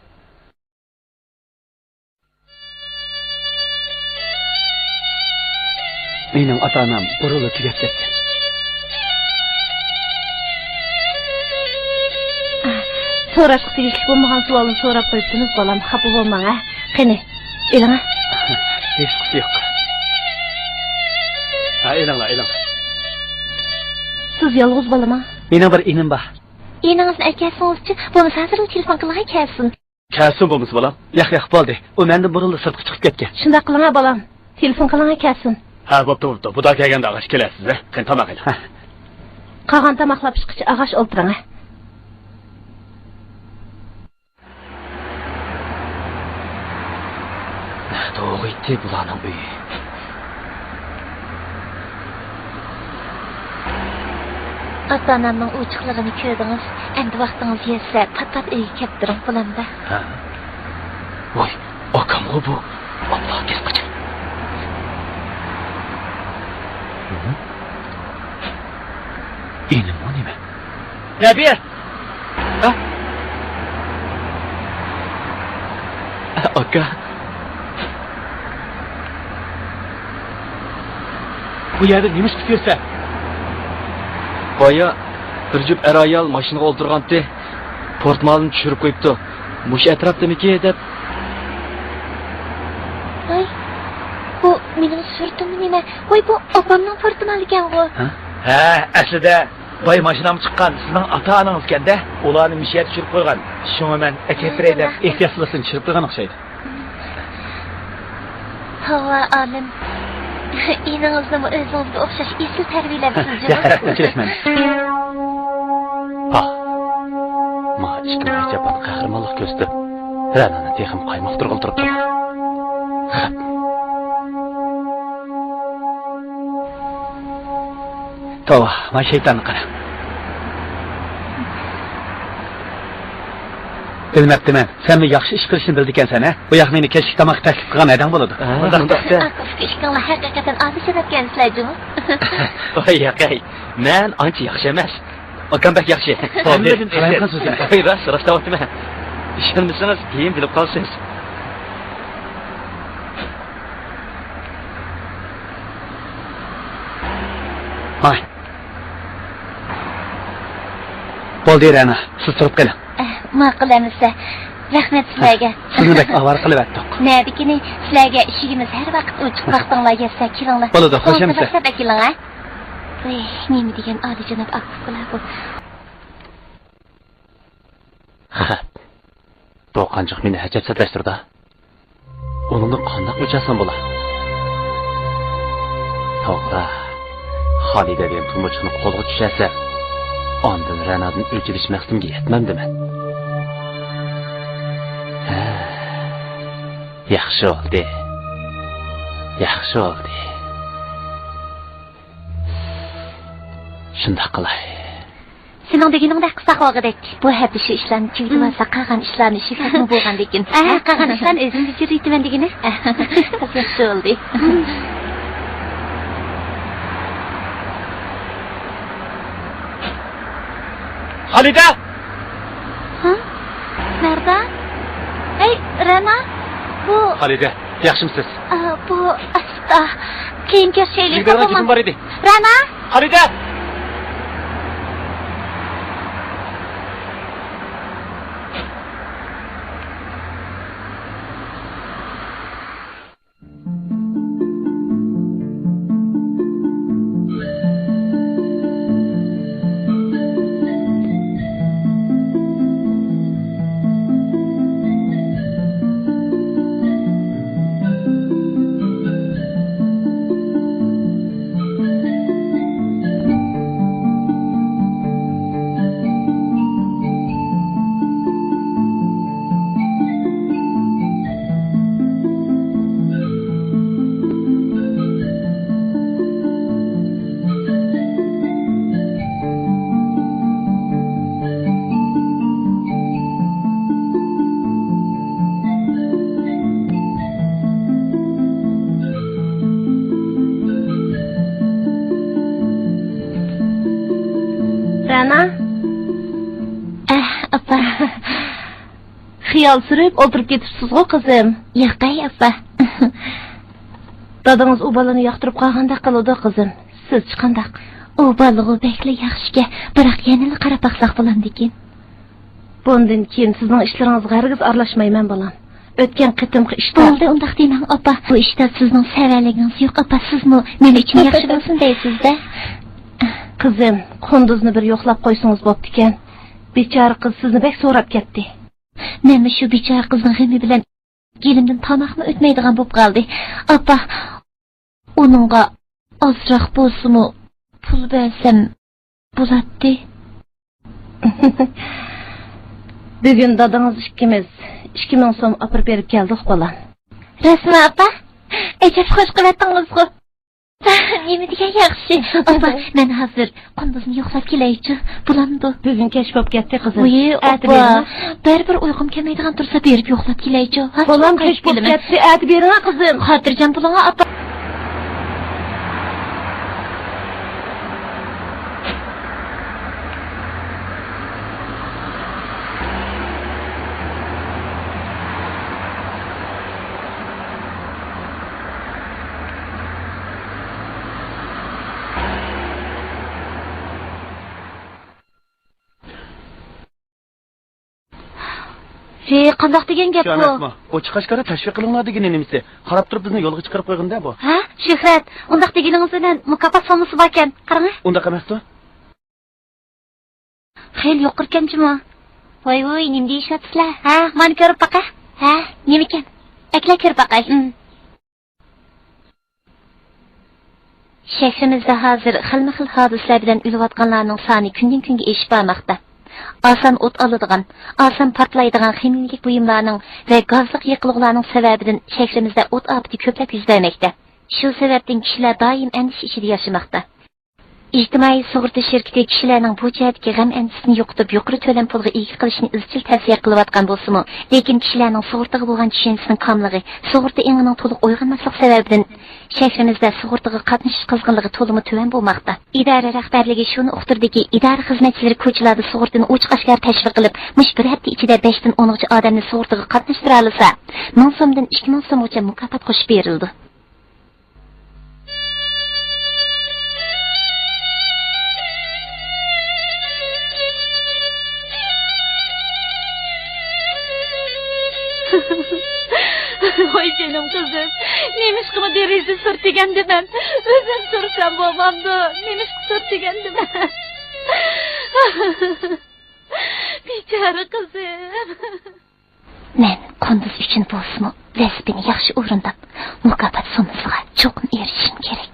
مېنىڭ ئاتا-ئانام بۇرۇنلا تۈگەپ كەتكەن. سوراشقا تېگىشلىك بولمىغان سوئالنى سوراپ قويۇپتىمىز، بالام، خاپا بولماڭ، ھە. قېنى، ئېلىڭ، ھە. ھېچقىسى يوق. ھە، ئېلىڭلار، ئېلىڭ. سىز يالغۇز بالىما؟ مېنىڭ بىر ئىنىم بار. ئىنىڭىزنى ئەكەلسىڭىزچۇ، بولمىسا ھازىرلا تېلېفون قىلىڭ، كەلسۇن. كەلسۇن بولمىسا، بالام. ياق، ياق، بولدى. ئۇ مەندىن بۇرۇنلا سىرتقا چىقىپ كەتكەن. شۇنداق قىلىڭا، بالام. تېلېفون قىلىڭا، كەلسۇن. ھە، بوپتۇ، بوپتۇ. بۇدا كەلگەندە ئاغاش كېلەرسىز، ھە؟ قېنى، تاماق ئېلىڭ. ھە. قالغان تاماقلار پىشقىچە ئاغاش ئولتۇرۇڭ، ھە. نەدە ئوغۇيتتى بۇلارنىڭ ئۆيى؟ ئاتا-ئانامنىڭ ئوچۇقلۇقىنى كۆردىڭىز. ئەمدى ۋاقتىڭىز يەتسە، پات-پات ئۆيگە كەپ تۇرۇڭ، بولامدا؟ ھە. ۋاي، ئاكامغۇ بۇ. ئاللا، گەپ قاچاي. ھە؟ ئىنىممۇ نېمە؟ نەبىر! ھە؟ ئاكا. بۇ يەردە نېمە ئىش قىلىپ يۈرسەن؟ بايا بىر جۈپ ئەر-ئايال ماشىنىغا ئولتۇرغانتى. پورتمالىنى چۈشۈرۈپ قويۇپتۇ. مۇشۇ ئەتراپتىمىكى دەپ. ۋاي، بۇ مېنىڭ سۈرىتىممۇ نېمە؟ ۋاي، بۇ ئاپامنىڭ پورتمالىكەنغۇ. ھە؟ ھە، ئەسلىدە باي ماشىنام چىققان سىزنىڭ ئاتا-ئانىڭىزكەن-دە، ئۇلارنى مۇشۇ يەردە چۈشۈرۈپ قويغان. شۇڭا مەن ئەكەپ بېرەي دەپ ئېھتىياتسىزلىقتىن چۈشۈرۈپ قويغان ئوخشايدۇ. ھاۋا ئالىم، ئىنىڭىزنىمۇ ئۆزىڭىزگە ئوخشاش ئېسىل تەربىيەلەپسىز جۇمۇ. ئۆچۈرۈشمەن. پاھ، ما ئىككىڭلار جاپان قەھرىمانلىق كۆرسىتىپ، رەنانى تېخىمۇ قايمۇقتۇرغىلى تۇرۇپتۇ. خەپ. توۋا، مانا شەيتاننى قارا. بىلمەپتىمەن، سەنمۇ ياخشى ئىش قىلىشنى بىلىدىكەنسەن، ھە؟ بۇ ياق مېنى كەشلىك تاماققا تەكلىپ قىلغان ھەدەڭ بولىدۇ. ھە، ئۇنداقتا. ئاكا ئۇكا ئىككىڭلار ھەقىقەتەن ئادىل جانابكەنسىلەر جۇمۇ. ۋاي ياقەي، مەن ئانچە ياخشى ئەمەس. ئاكام بەك ياخشى. بولدى، ھەممىدىن قالايمىقان سۆزلىمە. ۋاي راست، راست دەۋاتىمەن. ئىشەنمىسىڭىز كېيىن بىلىپ قالىسىز. ھاي. بولدى، رەنا، سىز تۇرۇپ قېلىڭ. ئەھ، ماقۇل ئەمىسە. رەھمەت سىلەرگە. سىزنى بەك ئاۋارە قىلىۋەتتۇق. نەدىكىنى، سىلەرگە ئىشىكىمىز ھەر ۋاقىت ئوچۇق، ۋاقتىڭلار يەتسە كېلىڭلار. بولىدۇ، خوش ئەمىسە. ساقلاپ ئەكېلىڭ، ھە؟ ۋەي، نېمە دېگەن ئالىيجاناب ئاكا-ئۇكىلار بۇ. خەپ. بۇ قانچىق مېنى ھەجەپسىزلەشتۈرىدۇ. ئۇنىڭدىن قانداق ئۆچەلسەم بولا؟ توغرا، خالىدە دېگەن تۇمۇچۇقنى قولغا چۈشۈرسەم، ئاندىن رەنادىن ئۆچ ئېلىش مەقسىتىمگە يەتمەمدىمەن؟ ھە، ياخشى بولدى. ياخشى بولدى. شۇنداق قىلاي. سېنىڭ دېگىنىڭدەك قىلساق بولغۇدەك. بۇ ھەپتە شۇ ئىشلارنى تۈگىتىۋالساق، قالغان ئىشلارنى شۇ ھەپتىمۇ بولغاندىكىن. ھە، قالغان ئىشلارنى ئۆزۈم بېجىرىۋېتىمەن دېگىنە. ياخشى بولدى. خالىدە! ھە؟ مەردان؟ ھەي، رەنا؟ بۇ خالىدە، ياخشىمۇسىز؟ ئا، بۇ ئاستا. كېيىن كۆرۈشەيلى. ئۆيگە بارغان گېپىم بار ئىدى. رەنا! خالىدە! رەنا؟ ئەھ، ئاپا. خىيال سۈرۈپ ئولتۇرۇپ كېتىپسىزغۇ، قىزىم. ياقەي، ئاپا. دادىڭىز ئۇ بالىنى ياقتۇرۇپ قالغاندەك قىلىدۇ، قىزىم. سىزچە قانداق؟ ئۇ بالىغۇ بەكلا ياخشىكەن، بىراق يەنىلا قاراپ باقساق بولامدىكىن. بۇندىن كېيىن سىزنىڭ ئىشلىرىڭىزغا ھەرگىز ئارىلاشمايمەن، بالام. ئۆتكەن قېتىمقى ئىشتا. بولدى، ئۇنداق دېمەڭ، ئاپا. بۇ ئىشتا سىزنىڭ سەۋەنلىكىڭىز يوق، ئاپا. سىزمۇ نېمە ئۈچۈن ياخشى بولسۇن دەيسىز-دە؟ قىزىم، قۇندۇزنى بىر يوقلاپ قويسىڭىز بوپتىكەن. بىچارە قىز سىزنى بەك سوراپ كەتتى. مەنمۇ شۇ بىچارە قىزنىڭ غېمى بىلەن گېلىمدىن تاماقمۇ ئۆتمەيدىغان بولۇپ قالدى. ئاپا، ئۇنىڭغا ئازراق بولسىمۇ پۇل بەرسەم بولاتتى. بۈگۈن دادىڭىز ئىككىمىز ئىككى مىڭ سوم ئاپىرىپ بېرىپ كەلدۇق، بالام. راستمۇ، ئاپا؟ ئەجەب خوش قىلىۋەتتىڭىزغۇ. نېمە دېگەن ياخشى. ئاپا، مەن ھازىر قۇندۇزنى يوقلاپ كېلەيچۇ. بولامدۇ؟ بۈگۈن كەچ بولۇپ كەتتى، قىزىم. ۋۇي، ئاپا، بەرىبىر ئۇيقۇم كەلمەيدىغان تۇرسا، بېرىپ يوقلاپ كېلەيچۇ. ھازىر بالام، كەچ بولۇپ كەتتى. ئەتە بېرىڭە، قىزىم. خاتىرجەم بولۇڭا، ئاپا. ھېي، قانداق دېگەن گەپ شۇ بۇ؟ ئەمەسمۇ؟ ئوچۇق ئاشكارا تەشۋىق قىلىڭلار دېگىنى نېمىسى؟ قاراپ تۇرۇپ بىزنى يولغا چىقىرىپ قويغىنىدە بۇ. ھە، شۆھرەت، ئۇنداق دېگىنىڭىز بىلەن مۇكاپات سوممىسى باركەن. قاراڭە. ئۇنداق ئەمەستۇ؟ خېلى يۇقىرىكەن جۇمۇ. ۋاي ۋۇي، نېمە دېيىشىۋاتىسىلەر؟ ھە، مانا كۆرۈپ باقە. ھە، نېمىكەن؟ ئەكلە كۆرۈپ باقاي. ئىم. شەھىرىمىزدە ھازىر خىلمۇ خىل ھادىسىلەر بىلەن ئۆلۈۋاتقانلارنىڭ سانى كۈندىن كۈنگە ئېشىپ بارماقتا. ئاسان ئوت ئالىدىغان، ئاسان پارتلايدىغان خىمىيەلىك بۇيۇملارنىڭ ۋە گازلىق يېقىلغۇلارنىڭ سەۋەبىدىن شەھىرىمىزدە ئوت ئاپىتى كۆپلەپ يۈز بەرمەكتە. شۇ سەۋەبتىن كىشىلەر دائىم ئەندىشە ئىچىدە ياشىماقتا. ئىجتىمائىي سۇغۇرتا شىركىتى كىشىلەرنىڭ بۇ جەھەتتىكى غەم-ئەندىشىسىنى يوقىتىپ، يۇقىرى تۆلەم پۇلغا ئىگە قىلىشنى ئىزچىل تەۋسىيە قىلىۋاتقان بولسىمۇ، لېكىن كىشىلەرنىڭ سۇغۇرتىغا بولغان چۈشەنچىسىنىڭ كاملىقى، سۇغۇرتا ئېڭىنىڭ تولۇق ئويغانماسلىقى سەۋەبىدىن، شەھىرىمىزدە سۇغۇرتىغا قاتنىشىش قىزغىنلىقى تولىمۇ تۆۋەن بولماقتا. ئىدارە رەھبەرلىكى شۇنى ئۇقتۇردىكى، ئىدارە خىزمەتچىلىرى كوچىلاردا سۇغۇرتىنى ئوچۇق-ئاشكارا تەشۋىق قىلىپ، مۇشۇ بىر ھەپتە ئىچىدە بەشتىن ئونغىچە ئادەمنى سۇغۇرتىغا قاتناشتۇرالىسا، مىڭ سومدىن ئىككى مىڭ سومغىچە مۇكاپات قوشۇپ بېرىلىدۇ. ۋاي جېنىم قىزىم، نېمىشقىمۇ دېرىزە سۈرتۈگەندىمەن؟ ئۆزۈم سۈرسەم بولمامدۇ؟ نېمىشقا سۈرتۈگەندىمەن؟ بىچارە قىزىم. مەن قۇندۇز ئۈچۈن بولسىمۇ، ۋەزىپىنى ياخشى ئورۇنداپ، مۇكاپات سوممىسىغا چوقۇم ئېرىشىشىم كېرەك.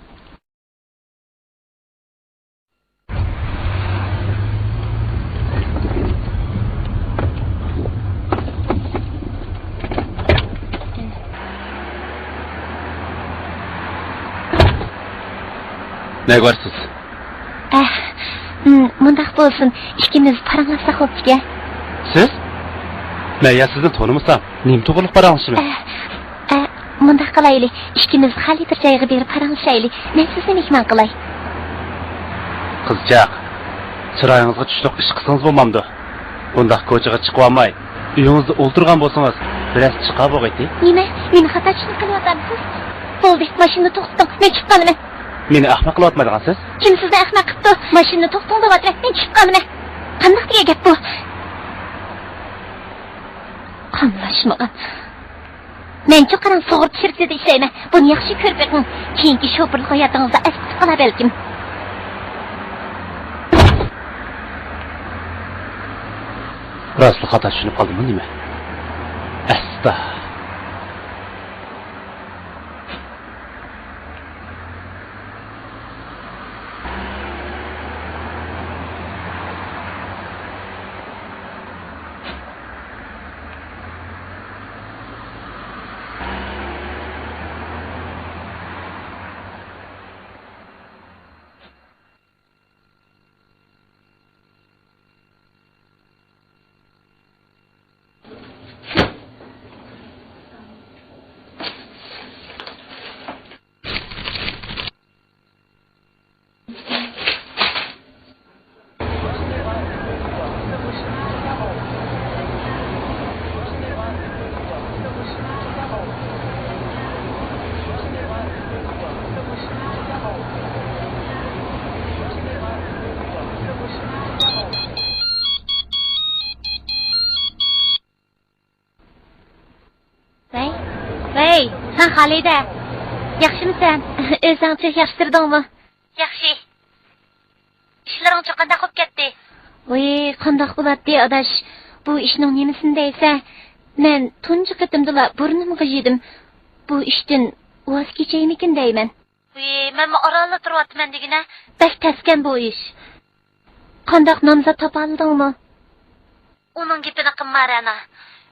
نەگە بارىسىز؟ ئەھ، م، مۇنداق بولسۇن، ئىككىمىز پاراڭلاشساق بوپتىكەن. سىز؟ مەن يا سىزنى تونۇمىسام، نېمە توغرىلىق پاراڭلىشىمىز؟ ئەھ، ئەھ، مۇنداق قىلايلى، ئىككىمىز خالىي بىر جايغا بېرىپ پاراڭلىشايلى. مەن سىزنى مېھمان قىلاي. قىزچاق، چىرايىڭىزغا چۈشلۈك ئىش قىلسىڭىز بولمامدۇ؟ بۇنداق كوچىغا چىقىۋالماي، ئۆيىڭىزدە ئولتۇرغان بولسىڭىز، بىر ئاز چىقا بولغايتى. نېمە؟ مېنى خاتا چۈشىنىپ قېلىۋاتامسىز؟ بولدى، ماشىنىنى توختىتىڭ، مەن چىقىپ قالىمەن. مېنى ئەخمەق قىلىۋاتمايدىغانسىز؟ كىم سىزنى ئەخمەق قىپتۇ؟ ماشىنىنى توختىتىڭ دەۋاتىمەن، مەن چىقىپ قالىمەن. قانداق دېگەن گەپ بۇ؟ قاملاشمىغان. مەنچۇ قاراڭ سۇغۇرتا شىركىتىدە ئىشلەيمەن. بۇنى ياخشى كۆرۈپ بېقىڭ. كېيىنكى شوپۇرلۇق ھاياتىڭىزدا ئەستە قالا بەلكىم. راستلا خاتا چۈشىنىپ قالدىممۇ نېمە؟ ئەستا. ھەي، ھە، خالىدە. ياخشىمۇسەن؟ ئۆزۈڭچۇ، ياخشى تۇردۇڭمۇ؟ ياخشى. ئىشلىرىڭچۇ، قانداق بولۇپ كەتتى؟ ۋوي، قانداق بولاتتى، ئاداش؟ بۇ ئىشنىڭ نېمىسىنى دەيسە، مەن تۇنجى قېتىمدىلا بۇرنۇمغا يېدىم. بۇ ئىشتىن ۋاز كېچەيمىكىن دەيمەن. ۋوي، مەنمۇ ئارانلا تۇرۇۋاتىمەن دېگىنە. بەك تەسكەن بۇ ئىش. قانداق، نامزات تاپالىدىڭمۇ؟ ئۇنىڭ گېپىنى قىلما، رەنا.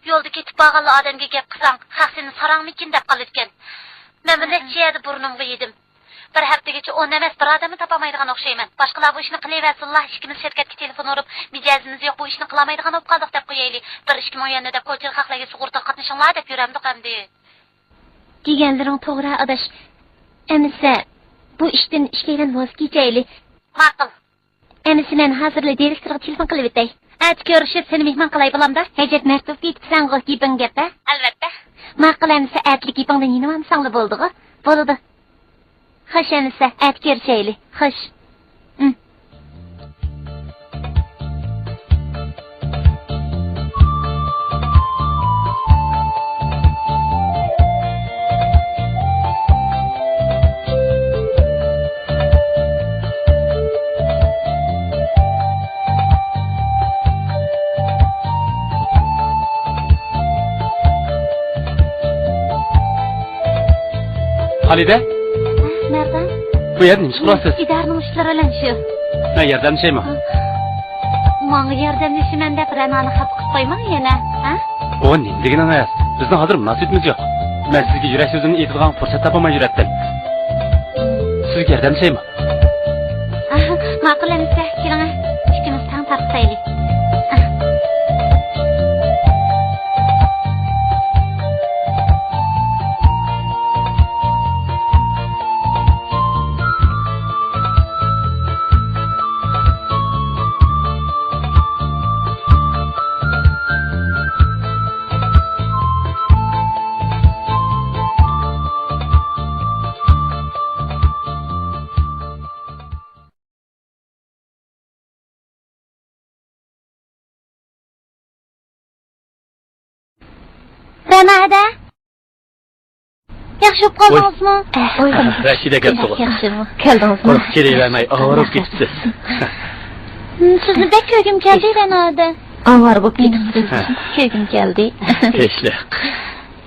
يولدا كېتىپ بارغانلا ئادەمگە گەپ قىلساڭ، خەق سېنى ساراڭمىكىن دەپ قالىدىكەن. مەنمۇ نەچچە يەردە بۇرنۇمغا يېدىم. بىر ھەپتىگىچە ئون ئەمەس، بىر ئادەمنى تاپالمايدىغان ئوخشايمەن. باشقىلار بۇ ئىشنى قىلىۋەرسۇنلا، ئىككىمىز شىركەتكە تېلېفون ئۇرۇپ، مىجەزىمىز يوق، بۇ ئىشنى قىلالمايدىغان بولۇپ قالدۇق دەپ قويايلى. بىر ئىككى مىڭ يۈەننى دەپ، كوچىلىق خەقلەرگە سۇغۇرتىغا قاتنىشىڭلار دەپ يۈرەمدۇق ئەمدى. دېگەنلىرىڭ توغرا، ئاداش. ئەمىسە، بۇ ئىشتىن ئىككىيلەن ۋاز كېچەيلى. ماقۇل. ئەمىسە، مەن ھازىرلا دىرېكتورغا تېلېفون قىلىۋېتەي. ئەتە كۆرۈشۈپ، سېنى مېھمان قىلاي، بولامدا؟ ھەجەت مەرتۇب كېتىپسەنغۇ، گېپىڭ گەپ-ھە؟ ئەلۋەتتە. ماقۇل ئەمىسە، ئەتىلىك گېپىڭدىن يېنىۋالمىساڭلا بولدىغۇ. بولىدۇ. خوش ئەمىسە، ئەتە كۆرۈشەيلى. خوش. ئىم. خالىدە؟ ھە، مەردان. بۇ يەردە نېمە ئىش قىلىۋاتىسىز؟ ئىدارىنىڭ ئىشلىرى بىلەن شۇ. مەن ياردەملىشەيمۇ؟ ماڭا ياردەملىشىمەن دەپ رەنانى خاپا قىلىپ قويماڭ يەنە، ھە؟ ئۇ نېمە دېگىنىڭىز؟ بىزنىڭ ھازىر مۇناسىۋىتىمىز يوق. مەن سىزگە يۈرەك سۆزۈمنى ئېيتىدىغان پۇرسەت تاپالماي يۈرەتتىم. سىزگە ياردەملىشەيمۇ؟ ماقۇل ئەمىسە، كېلىڭە، ئىككىمىز تەڭ تارقىتايلى. رەنا ھەدە. ياخشى بولۇپ قالدىڭىزمۇ؟ ۋوي. رەشىدە كەپتىغۇ. ياخشىمۇ؟ كەلدىڭىزمۇ؟ قورقۇپ كېلىۋەرمەي، ئاۋارە بولۇپ كېتىپسىز. ھىم، سىزنى بەك كۆرگۈم كەلدى، رەنا ھەدە. ئاۋارە بولۇپ كېتىپسىز. ھە. كۆرگۈم كەلدى. تىنچلىق.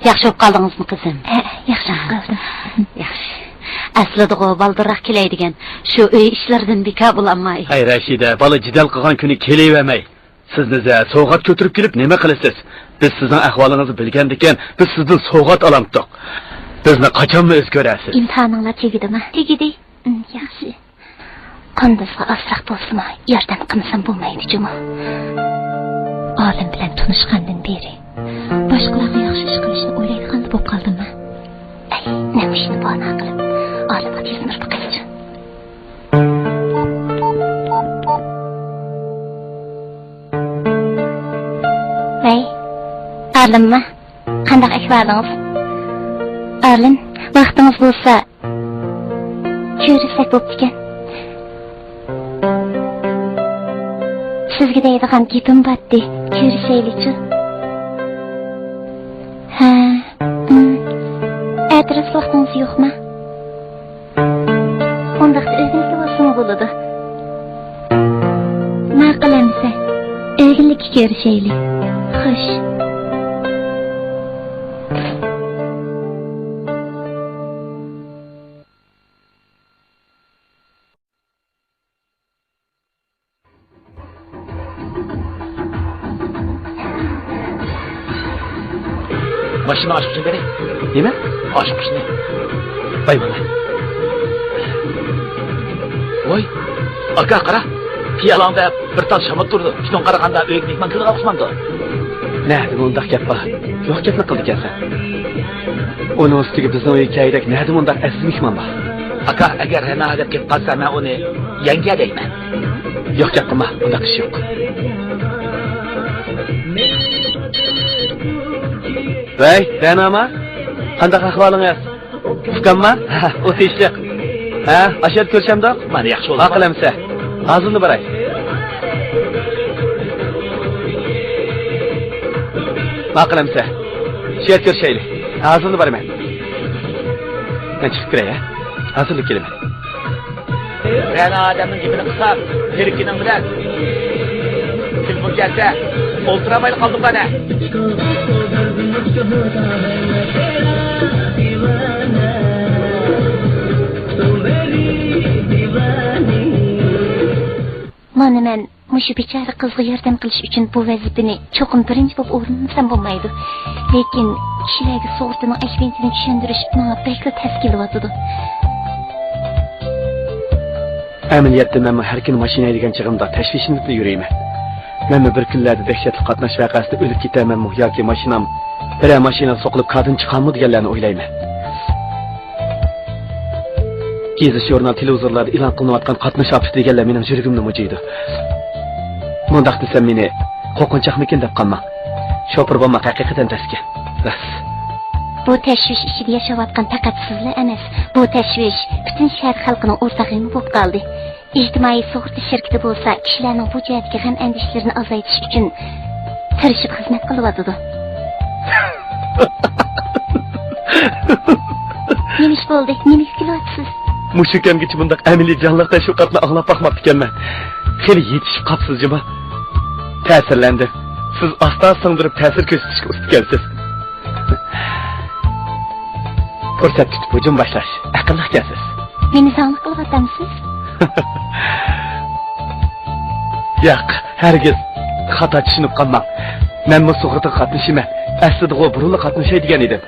ياخشى بولۇپ قالدىڭىزمۇ، قىزىم؟ ھە، ياخشى بولۇپ قالدىم. ياخشى. ئەسلىدىغۇ، بالدۇرراق كېلەي دېگەن. شۇ ئۆي ئىشلىرىدىن بىكار بولالماي. ھەي، رەشىدە، بالا جېدەل قىلغان كۈنى كېلىۋەرمەي. سىزنى زە سوۋغات كۆتۈرۈپ كېلىپ نېمە قىلىسىز؟ بىز سىزنىڭ ئەھۋالىڭىزنى بىلگەندىكىن، بىز سىزدىن سوۋغات ئالامتۇق. بىزنى قاچانمۇ ئۆز كۆرەرسىز. ئىمتىھانىڭلار تۈگىدىمۇ؟ تۈگىدى. ئىم، ياخشى. قاندىسىغا ئازراق بولسىمۇ ياردەم قىلمىسام بولمايدۇ جۇمۇ. ئالىم بىلەن تونۇشقاندىن بېرى باشقىلارغا ياخشى ئىش قىلىشنى ئويلايدىغانلا بولۇپ قالدىم مەن. ئەي، نەمۇشىنى بانا قىلىپ، ئالىمغا تېلېفون ئۇرۇپ باقايچۇ. ۋەي، ئالىمما، قانداق ئەھۋالىڭىز؟ ئالىم، ۋاقتىڭىز بولسا، كۆرۈشسەك بوپتىكەن. سىزگە دەيدىغان گېپىم بارتتى، كۆرۈشەيلىچۇ؟ ھە، ئىم، ئەتىراس ۋاقتىڭىز يوقما؟ ئۇنداقتا ئۆگۈنلۈككە بولسىمۇ بولىدۇ. ماقۇل ئەمىسە، ئۆگۈنلۈككە كۆرۈشەيلى. خوش. ماشىنا ئاچقۇچنى بېرەي. نېمە؟ ئاچقۇچنى. باي بالا. ۋوي، ئاكا، قارا. پىيالاڭدا بىر تال شامال تۇرىدۇ. شۇنىڭغا قارىغاندا ئۆيگە مېھمان كېلىدىغان ئوخشىمامدۇ؟ نەدىمۇ ئۇنداق گەپ بار؟ يوق گەپنى قىلىدىكەنسەن. ئۇنىڭ ئۈستىگە بىزنىڭ ئۆيگە كەلگۈدەك نەدىمۇ ئۇنداق ئەزىز مېھمان بار؟ ئاكا، ئەگەر رەنا دەپ كېلىپ قالسا، مەن ئۇنى يەڭگە دەيمەن. يوق گەپ قىلما، ئۇنداق ئىش يوق. ۋەي، رەناما؟ قانداق ئەھۋالىڭىز؟ ئۇكامما؟ ھە، ئۇ تىنچلىق. ھە، ئاشۇ يەردە كۆرۈشەمدۇق؟ مانا ياخشى بولدى. ماقۇل ئەمىسە. ھازىرلا باراي. ماقۇل ئەمىسە. شۇ يەردە كۆرۈشەيلى. ھازىرلا بارىمەن. مەن چىقىپ كىرەي، ھە؟ ھازىرلا كېلىمەن. بىرەر ئادەمنىڭ گېپىنى قىلسام، تىركىنىڭ بىلەن تېلېفون كەلسە، ئولتۇرالمايلا قالدىم مانا. مانا مەن مۇشۇ بىچارە قىزغا ياردەم قىلىش ئۈچۈن بۇ ۋەزىپىنى چوقۇم بىرىنچى بولۇپ ئورۇندىمىسام بولمايدۇ. لېكىن كىشىلەرگە سۇغۇرتىنىڭ ئەھمىيىتىنى چۈشەندۈرۈش ماڭا بەكلا تەس كېلىۋاتىدۇ. ئەمەلىيەتتە مەنمۇ ھەر كۈنى ماشىنا ھەيدىگەن چېغىمدا تەشۋىشلىنىپلا يۈرىمەن. مەنمۇ بىر كۈنلەردە دەھشەتلىك قاتناش ۋەقەسىدە ئۆلۈپ كېتەرمەنمۇ ياكى ماشىنام بىرەر ماشىنىغا سوقۇلۇپ كاردىن چىقارمۇ دېگەنلەرنى ئويلايمەن. گېزىت، ژۇرنال، تېلېۋىزورلاردا ئېلان قىلىنىۋاتقان قاتناش ئاپىتى دېگەنلەر مېنىڭ يۈرىكىمنى مۇجۇيدۇ. مۇنداق دېسەم، مېنى قورقۇنچاقمىكىن دەپ قالماڭ. شوپۇر بولماق ھەقىقەتەن تەسكەن. راست. بۇ تەشۋىش ئىچىدە ياشاۋاتقان پەقەت سىزلا ئەمەس، بۇ تەشۋىش پۈتۈن شەھەر خەلقىنىڭ ئورتاق غېمى بولۇپ قالدى. ئىجتىمائىي سۇغۇرتا شىركىتى بولسا كىشىلەرنىڭ بۇ جەھەتتىكى غەم-ئەندىشىلىرىنى ئازايتىش ئۈچۈن تىرىشىپ خىزمەت قىلىۋاتىدۇ. نېمە ئىش بولدى؟ نېمىگە كۈلۈۋاتىسىز؟ مۇشۇ كەمگىچە بۇنداق ئەمەلىي جانلىق تەشۋىقاتنى ئاڭلاپ باقماپتىكەنمەن. خېلى يېتىشىپ قاپسىز جۇما. تەسىرلەندىم. سىز ئاستا سىڭدۈرۈپ تەسىر كۆرسىتىشكە ئۇستىكەنسىز. پۇرسەت تۇتۇپ ھۇجۇم باشلاش ئەقىللىقكەنسىز. مېنى زاڭلىق قىلىۋاتامسىز؟ ياق، ھەرگىز. خاتا چۈشىنىپ قالماڭ. مەنمۇ سۇغۇرتىغا قاتنىشىمەن. ئەسلىدىغۇ بۇرۇنلا قاتنىشاي دېگەن ئىدىم.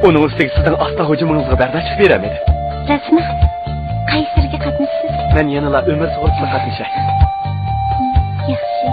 ئۇنىڭ ئۈستىگە سىزنىڭ ئاستا ھۇجۇمىڭىزغا بەرداشلىق بېرەلمىدىم. راستمۇ؟ قايسى تۈرگە قاتنىشىسىز؟ مەن يەنىلا ئۆمۈر سۇغۇرتىسىغا قاتنىشاي. ياخشى.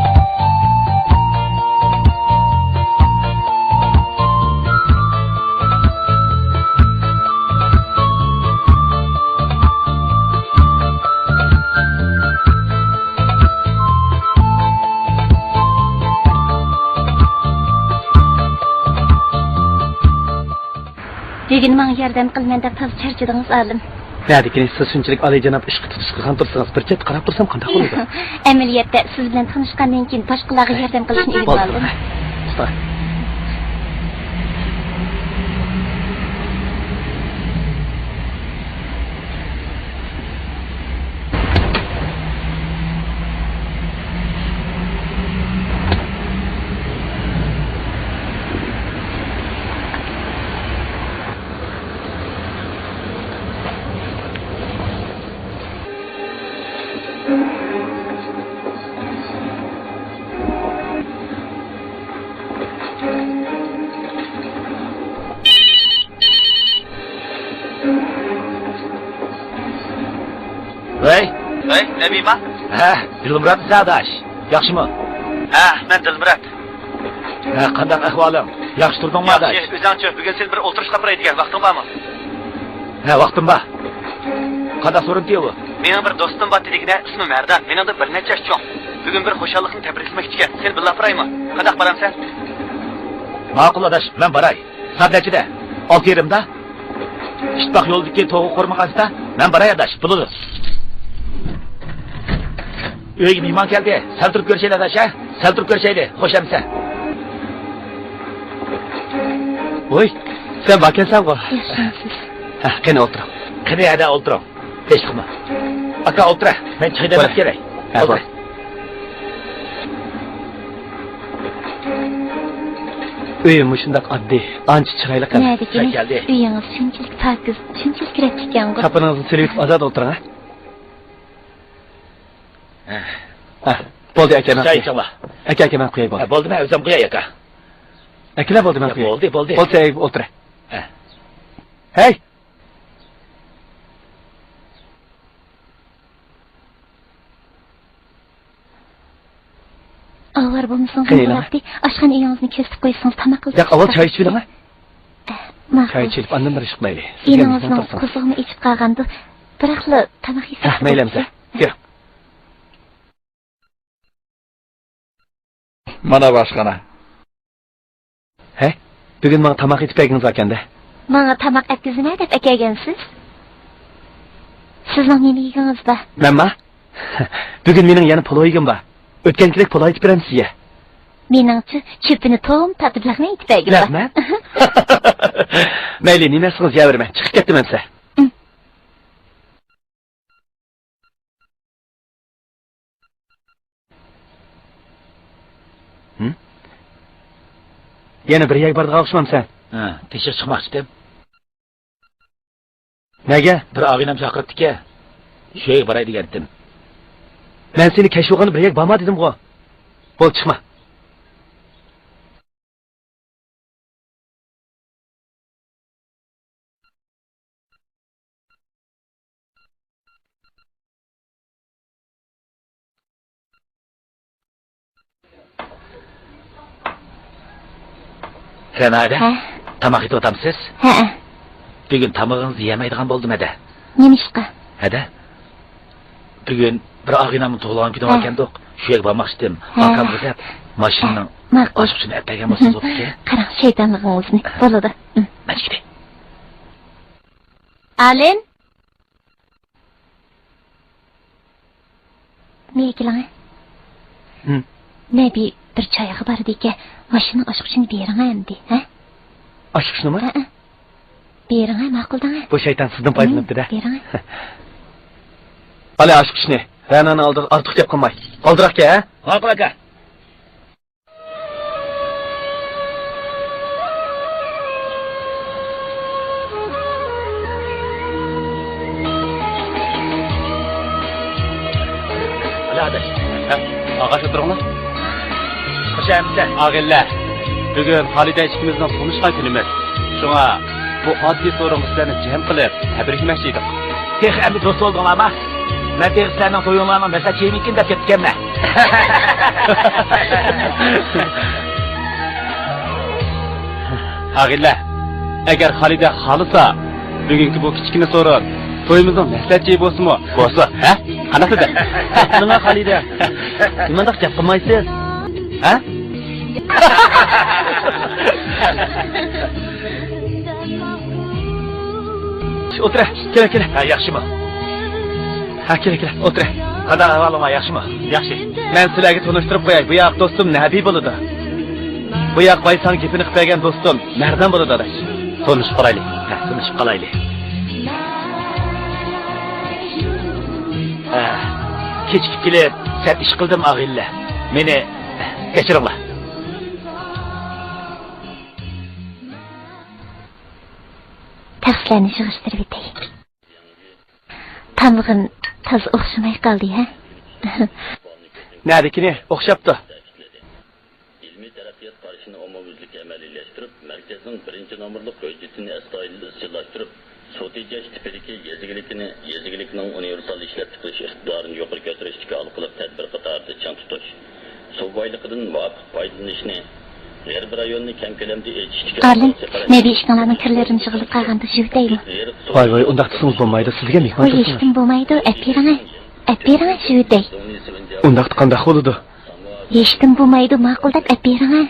بۈگۈن ماڭا ياردەم قىلىمەن دەپ تازا چارچىدىڭىز، ئالىم. نەدىكىنى سىز شۇنچىلىك ئالىيجاناب ئىشقا تۇتۇش قىلغان تۇرسىڭىز، بىر چەتتە قاراپ تۇرسام قانداق بولىدۇ؟ ئەمەلىيەتتە سىز بىلەن تانىشقاندىن كېيىن باشقىلارغا ياردەم قىلىشنى ئۆگىنىپ ئالدىم. بولدى. ۋەي. ۋەي، نەبىبا. ھە، دىلمۇراتمۇ ئاداش؟ ياخشىمۇ؟ ھە، مەن دىلمۇرات. ھە، قانداق ئەھۋالىڭ؟ ياخشى تۇردۇڭمۇ ئاداش؟ ياخشى، ئۆزۈڭچۇ؟ بۈگۈن سېنى بىر ئولتۇرۇشقا ئاپىراي دېگەن، ۋاقتىڭ بارمۇ؟ ھە، ۋاقتىم بار. قانداق سورۇنتى ئۇ؟ مېنىڭ بىر دوستۇم بار دېگىنە، ئىسمى مەردان، مېنىڭدىن بىر نەچچە ياش چوڭ. بۈگۈن بىر خۇشاللىقنى تەبرىكلىمەكچىكەن. سېنى بىللە ئاپىرايمۇ؟ قانداق، بارامسەن؟ ماقۇل ئاداش، مەن باراي. سائەت نەچچىدە؟ ئالتە يېرىمدا؟ ئىتتىپاق يولىدىكى توغا قورمىغانسىتا؟ مەن باراي ئاداش، بولىدۇ. ئۆيگە مېھمان كەلدى. سەل تۇرۇپ كۆرۈشەيلى ئاداش، ھە؟ سەل تۇرۇپ كۆرۈشەيلى. خوش ئەمىسە. ۋوي، سەن باركەنسەنغۇ؟ ياخشىمۇسىز؟ ھە، قېنى ئولتۇرۇڭ. قېنى، ھەدە ئولتۇرۇڭ. تىنچلىقمۇ؟ ئاكا، ئولتۇر. مەن چاي دەملەپ كېلەي. ھە، ئولتۇر. ئۆيى مۇشۇنداق ئاددىي، ئانچە چىرايلىق ئەمەس. نەدىكى؟ چاي كەلدى. ئۆيىڭىز شۇنچىلىك پاكىز، شۇنچىلىك رەتلىككەنغۇ. كاپىنىڭىزنى سېلىۋېتىپ ئازاد ئولتۇرۇڭ، ھە؟ ھە. ھە، بولدى، ئاكا، مەن چاي ئىچىڭلار. ئاكا، ئاكا، مەن قۇياي، بولدى. ھە، بولدى، مەن ئۆزۈم قۇياي، ئاكا. ئاكىلە، بولدى، مەن قۇياي. بولدى، بولدى. بولسا، ئۆيگە ئولتۇر. ھە. ھەي! ئاۋارە بولمىسىڭىز، قېنى، بولاتتى. ئاشخانا ئۆيىڭىزنى كۆرسىتىپ قويسىڭىز، تاماق قىلىپ. ياق، ئاۋۋال چاي ئىچىۋېلىڭ. ئە، ماقۇل. چاي ئىچىلىپ، ئاندىن بىر ئىش قىلايلى. سىزگە مېھمان تۇرسۇن. ئىنىڭىزنىڭ قوزىقىمۇ ئېچىپ قالغاندۇ. بىراقلا تاماق يېسەك. ھە، مەيلى ئەمىسە. يۈرۈڭ. مانا باشخانا. ھەي، بۈگۈن ماڭا تاماق ئېتىپ بەرگىنىڭىز باركەن-دە. ماڭا تاماق ئەتكۈزىمەن دەپ ئەكەلگەنسىز. سىزنىڭ نېمە يېگىڭىز بار؟ مەنما؟ بۈگۈن مېنىڭ يەنە پولۇ يېگۈم بار. ئۆتكەنكىدەك پولۇ ئېتىپ بېرەمەن سىزگە. مېنىڭچە، چۆپىنى توم تارتىپ لەغمەن ئېيتىپ بەرگىلى. لەغمەن؟ مەيلى، نېمە ئەسىڭىز يەۋېرىمەن، چىقىپ كەتتىم ئەمسە. ھىم؟ يەنە بىر يەرگە بارىدىغان ئوخشىمامسەن؟ ھە، تېشىغا چىقماقچىدىم. نەگە؟ بىر ئاغىنەم چاقىرىپتىكەن. شۇ يەرگە باراي دېگەنتىم. مەن سېنى كەچ بولغاندا بىر يەرگە بارما دېدىمغۇ. بول، چىقما. رەنا ھەدە، ھە؟ تاماق ئېتىۋاتامسىز؟ ھەئە. بۈگۈن تامىقىڭىزنى يېمەيدىغان بولدۇم ھەدە. نېمىشقا؟ ھەدە، بۈگۈن بىر ئاغىنەمنىڭ تۇغۇلغان كۈنى ھە. باركەندۇق، شۇ يەرگە بارماقچىدىم. ھە. ئاكامغا دەپ ماشىنىنىڭ ماقۇل. ئاچقۇچىنى ئەپ بەرگەن بولسىڭىز بوپتىكەن. قاراڭ، شەيتانلىقىڭىزنى. بولىدۇ. مەن چىقىپ كېتەي. ئالىم. مېنى كېلىڭە. ھىم. نەبى بىر چايغا بارىدىكەن، ماشىنىنىڭ ئاچقۇچىنى بېرىڭە ئەمدى، ھە؟ ئاچقۇچنىمۇ؟ ھەئە. بېرىڭە، ماقۇل دەڭە. بۇ شەيتان سىزدىن پايدىلىنىپتۇ-دە. بېرىڭە. ئالە ئاچقۇچنى، رەنانىڭ ئالدىغا ئارتۇق گەپ قىلماي. ئالدىراق كەل، ھە؟ ماقۇل ئاكا. ئاغا، شۇ تۇرۇڭلار. خوش ئەمىسە. ئاغىنىلەر، بۈگۈن خالىدە ئىككىمىزنىڭ تونۇشقان كۈنىمىز. شۇڭا بۇ ئاددىي سورۇنغا سىلەرنى جەم قىلىپ، تەبرىكلىمەكچى ئىدۇق. تېخى ئەمدى دوست بولدۇڭلارما؟ مەن تېخى سىلەرنىڭ تويۇڭلارنىڭ مەسلىھەت يېمىكىن دەپ كەپتىكەنمەن. ئاغىنىلەر، ئەگەر خالىدە خالىسا، بۈگۈنكى بۇ كىچىككىنە سورۇن تويىمىزنىڭ مەسلىھەت جايى بولسىمۇ بولسا، ھە؟ قانداق دېدى؟ مانا خالىدە، نېمانداق گەپ قىلمايسىز؟ ھە؟ ئولتۇرە، كېلە، كېلە. ھە، ياخشىمۇ؟ ھە، كېلە، كېلە، ئولتۇرە. قانداق ئەھۋالىڭلار، ياخشىمۇ؟ ياخشى. مەن سىلەرگە تونۇشتۇرۇپ قوياي، بۇ ياق دوستۇم نەبى بولىدۇ. بۇ ياق بايساڭ گېپىنى قىلىپ بەرگەن دوستۇم مەردان بولىدۇ، ئاداش. تونۇشۇپ قالايلى. ھە، تونۇشۇپ قالايلى. ھە، كېچىكىپ كېلىپ سەت ئىش قىلدىم، ئاغىنىلەر. مېنى كەچۈرۈڭلار. تەخسىلەرنى يىغىشتۇرۇۋېتەي. تامىقىم تازا ئوخشىماي قالدى، ھە؟ نەدىكىنى ئوخشاپتۇ؟ ئىلمىي تەرەققىيات قارىشىنى ئومۇميۈزلۈك ئەمەلىيلەشتۈرۈپ، مەركەزنىڭ بىرىنچى نومۇرلۇق ھۆججىتىنى ئەستايىدىل ئىزچىللاشتۇرۇپ، سۇ تېجەش تىپىدىكى يېزا ئىگىلىكىنى يېزا ئىگىلىكىنىڭ ئۇنىۋېرسال ئىشلەپچىقىرىش ئىقتىدارىنى يۇقىرى كۆتۈرۈشتىكى ھالقىلىق تەدبىر قاتارىدا چىڭ تۇتۇش، سۇ بايلىقىدىن مۇۋاپىق پايدىلىنىشنى، غەربىي رايوننى كەڭ كۆلەمدە ئېچىشتىكى ئارلىن، ئاساسىي قارار نەبى ئىشىكىڭلارنىڭ كىرلىرىنى يىغىلىپ قالغاندا يۇيۇۋېتەيمۇ؟ ۋاي، ۋاي، ئۇنداق دېسىڭىز بولمايدۇ، سىزگە مېھمان ۋاي، كەلسىمۇ. ھېچتىن بولمايدۇ، ئەپ بېرىڭە. ئەپ بېرىڭە، يۇيۇۋېتەي. ئۇنداقتا قانداق بولىدۇ؟ ھېچتىن بولمايدۇ، ماقۇل دەپ ئەپ بېرىڭە.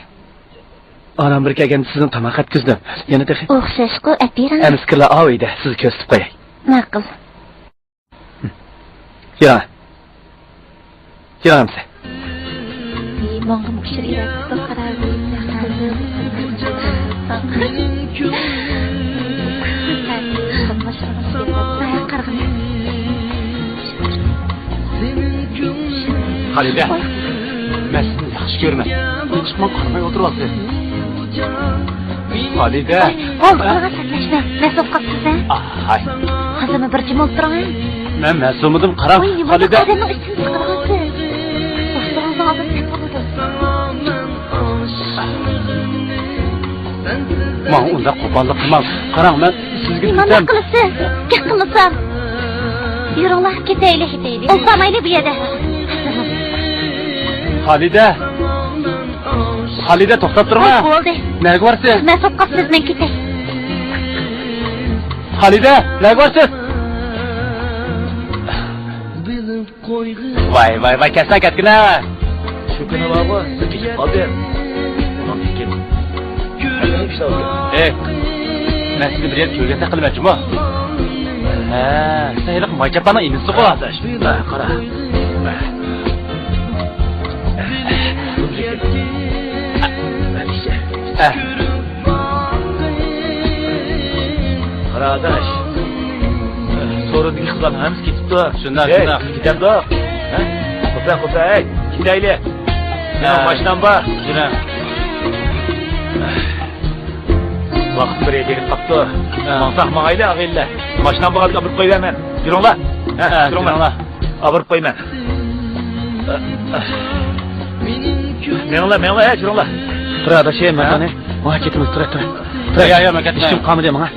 ئاران بىر كەلگەندە سىزنى تاماق ئەتكۈزدۈم. يەنە تېخى. ئوخشاشقۇ، ئەپ بېرىڭە. ئەمىسە كىرلەر ئاۋۇ ئۆيدە، سىزگە كۆرسىتىپ قوياي. ماقۇل. يا. يا ئەمسە. ماڭغىمۇ ئۇچۇر ئېلەتتۇق، قاراۋۇل. قارىغىن. خالىدە، مەن سىزنى ياخشى كۆرىمەن. نېمىشقا ماڭا قارىماي ئولتۇرۇۋالىسىز؟ خالىدە. ۋاي، بولدى، ئۇنىڭغا سەتلەشمە. مەسۇم قاپسىز ھە؟ ئاھ، ھاي. ھازىرمۇ بىر جىم ئولتۇرۇڭ ھە. مەن مەسۇمىدىم، قاراڭ، ۋاي، نېمانداق خالىدە. ئادەمنىڭ ئىچىنى سىقىدىغانسىز؟ دوستىڭىزنىڭ ئالدىدا نېمە بولىدۇ؟ ماڭا ئۇنداق قوپاللىق قىلماڭ. قاراڭ، مەن سىزگە نېمانداق دېسەم. قىلىسىز؟ گەپ قىلمىسام. يۈرۈڭلار، كېتەيلى. ئولتۇرمايلى بۇ يەردە. خالىدە. خالىدە، توختاپ تۇرما. ھەي، بولدى. نەگە بارسىز؟ مەن سوققاپ سىزنىڭ كېتەي. خالىدە، نەگە بارسىز؟ ۋاي، ۋاي، ۋاي، كەتسەڭ كەتكىنە. شۇ كۈنى بارغۇ، سىز كېتىپ قالدىم. ئۇنىڭ تېكىن. ئەي، مەن سىزنى بىر يەردە كۆرگەندەك قىلىمەنچۇمۇ؟ ھە، سەن ھېلىقى مايچاپاننىڭ ئىنىسىغۇ. قارا. قارا ئاداش، سورۇندىكى قىزلارنىڭ ھەممىسى كېتىپتۇ. شۇنداق، ھەي، شۇنداق. كېتەمدۇق؟ ھە؟ خوپە، خوپە، ھەي، كېتەيلى. مېنىڭ ھە. ماشىنام بار. يۈرە. ۋاقىت بىر يەرگە قاپتۇ. ھە. ماڭساق ماڭايلى، ئاغىنىلەر. ماشىنام بار، ئاپىرىپ قويۇۋەرمەن. يۈرۈڭلار. ھە، ھە، يۈرۈڭلار. يۈرۈڭلار. ئاپىرىپ قويىمەن. مېڭىڭلار، مېڭىڭلار، ھە، يۈرۈڭلار. تۇرە، ئاداش، ماڭا. ھە؟ ماڭا كېتىمىز، تۇرە، تۇرە. تۇرە. يا، يا، مەن كەتمەي. ئىشىم قالمىدى ماڭا.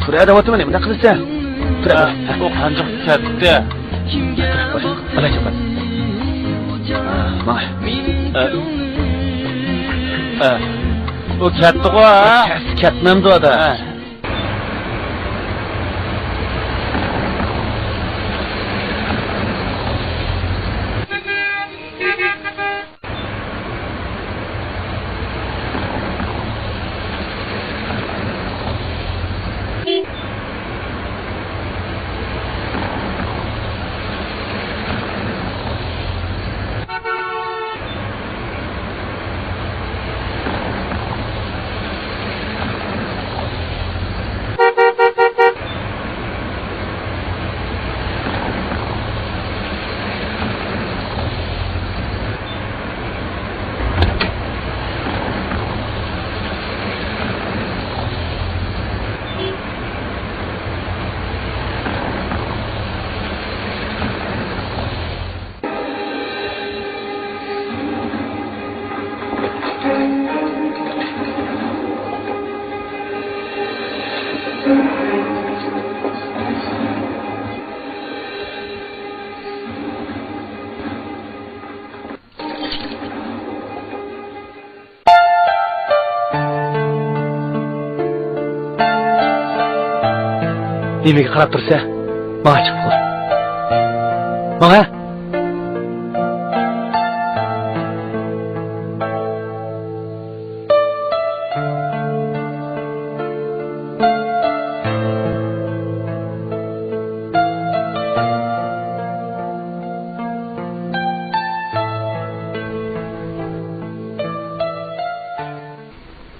تۇرە، دەۋاتىمەن، مۇنداق قىلسا. تۇرە، ھە، بىر. ھە. ئۇ قانچە كەتتى. تۇرە، بىر. ئالاي، چاپان. ماڭا. ئە. ئە. ئۇ كەتتىغۇ، ھە؟ كەتسە كەتمەمدۇ، ئادا؟ ھە. نېمىگە قاراپ تۇرسەن؟ ماڭا چىقىپ قوي. ماڭا!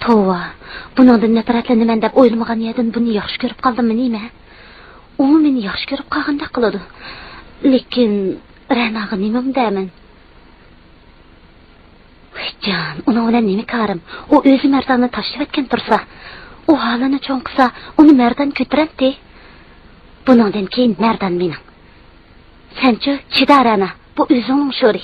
توۋا، بۇنىڭدىن نەپرەتلىنىمەن دەپ ئويلىمىغان يەردىن بۇنى ياخشى كۆرۈپ قالدىممۇ نېمە؟ ئۇمۇ مېنى ياخشى كۆرۈپ قالغاندەك قىلىدۇ. لېكىن رەناغا نېمىمۇ دەيمەن؟ ۋاي جان، ئۇنىڭ بىلەن نېمە كارىم؟ ئۇ ئۆزى مەرداننى تاشلىۋەتكەن تۇرسا، ئۇ ھالىنى چوڭ قىلسا، ئۇنى مەردان كۆتۈرەمتى؟ بۇنىڭدىن كېيىن مەردان مېنىڭ. سەنچۇ، چىدا رەنا، بۇ ئۆزۈڭنىڭ شورى.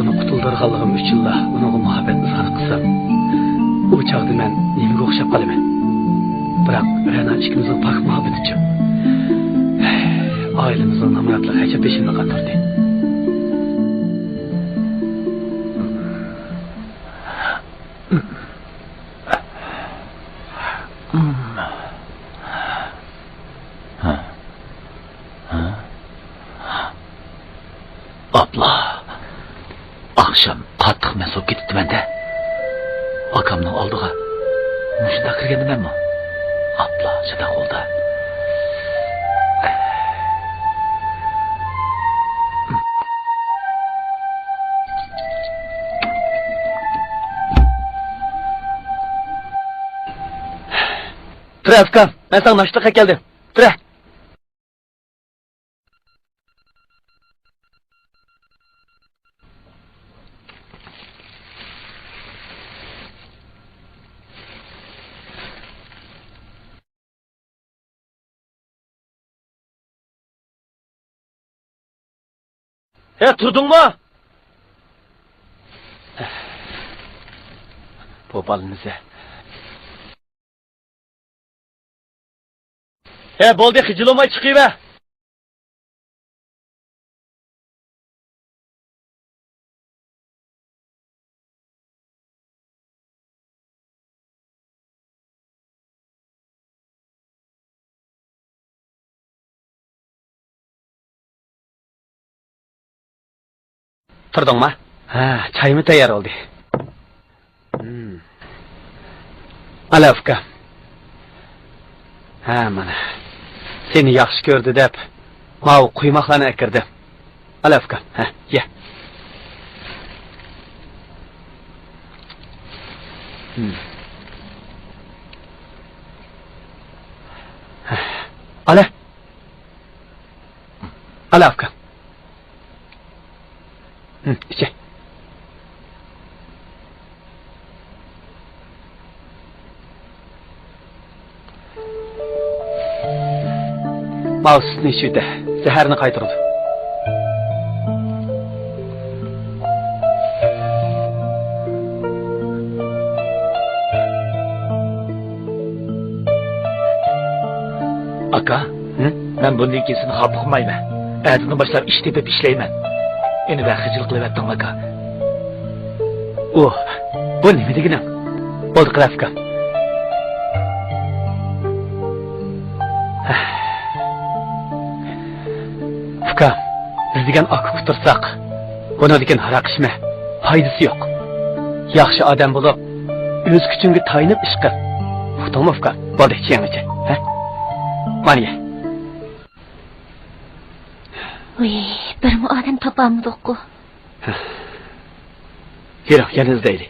ئۇنى قۇتۇلدۇرغانلىقىم ئۈچۈنلا ئۇنىڭغا مۇھەببەت ئىزھار قىلسام، ئۇ چاغدا مەن نېمىگە ئوخشاپ قالىمەن؟ بىراق رەنا ئىككىمىزنىڭ پاك مۇھەببىتىچۇ؟ ئائىلىمىزنىڭ نامراتلىقى ئەجەب بېشىمنى قاتۇردى. ئاپلا، ئاخشام قاتتىق مەست بولۇپ كېتىپتىمەن-دە. ئاكامنىڭ ئالدىغا مۇشۇنداق كىرگەندىمەنمۇ؟ ئاپلا، شۇنداق بولدى. تۇرە، ئۇكام، مەن ساڭا ناشتىلىق ئەكەلدىم. تۇرە. ھە، تۇردۇڭمۇ؟ بۇ بالىنى. ھە، بولدى، خىجىل بولماي چىقىۋەر. تۇردۇڭما؟ ھە، چايمۇ تەييار بولدى. ھە. ئالا، ئۇكا. ھە، مانا. سېنى ياخشى كۆردى دەپ، ماۋۇ قۇيماقلارنى ئەكىردىم. ئالا، ئۇكا. ھە، يە. ھە. ئالا. ئالا، ئۇكا. ھە، ئىچە. ماۋۇ سۈتنى ئىچىۋېتە، زەھەرنى قايتۇرىدۇ. ئاكا، ھە؟ مەن بۇندىن كېيىن سېنى خاپا قىلمايمەن. ئەتىدىن باشلاپ ئىش تېپىپ ئىشلەيمەن. ئېنى ۋە خىجىل قىلىۋەتتىڭ، ئاكا. ئۇ، بۇ نېمە دېگىنىڭ؟ بولدى، قىلە، ئۇكا. ئۇكا، بىز دېگەن ئاكا ئۇتتۇرساق، بۇنىڭدىن كېيىن ھاراق ئىچمە. پايدىسى يوق. ياخشى ئادەم بولۇپ، ئۆز كۈچۈڭگە تايىنىپ ئىش قىل. ئۇقتۇڭمۇ، ئۇكا؟ بولدى، چېيىڭنى ئىچە. ھە؟ مانا يە. ۋىي، بىرمۇ ئادەم تاپالمىدۇققۇ. يۈرۈڭ، يەنە ئىزدەيلى.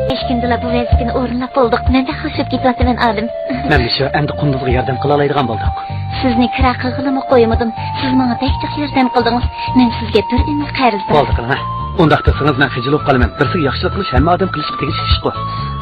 بەش كۈندىلا بۇ ۋەزىپىنى ئورۇنلاپ بولدۇق. مەن بەك خۇش بولۇپ كېتىۋاتىمەن، ئالىم. مەن مۇشۇ ئەمدى قۇندۇزغا ياردەم قىلالايدىغان بولدۇق. سىزنى كىرا قىلغىلىمۇ قويمىدىم. سىز ماڭا بەك جىق ياردەم قىلدىڭىز. مەن سىزگە بىر ئۆمۈر قەرزدار. بولدى قىلىڭ، ھە. ئۇنداق دېسىڭىز، مەن خىجىل بولۇپ قالىمەن. بىرسىگە ياخشىلىق قىلىش ھەممە ئادەم قىلىشقا تېگىشلىك ئىشقۇ.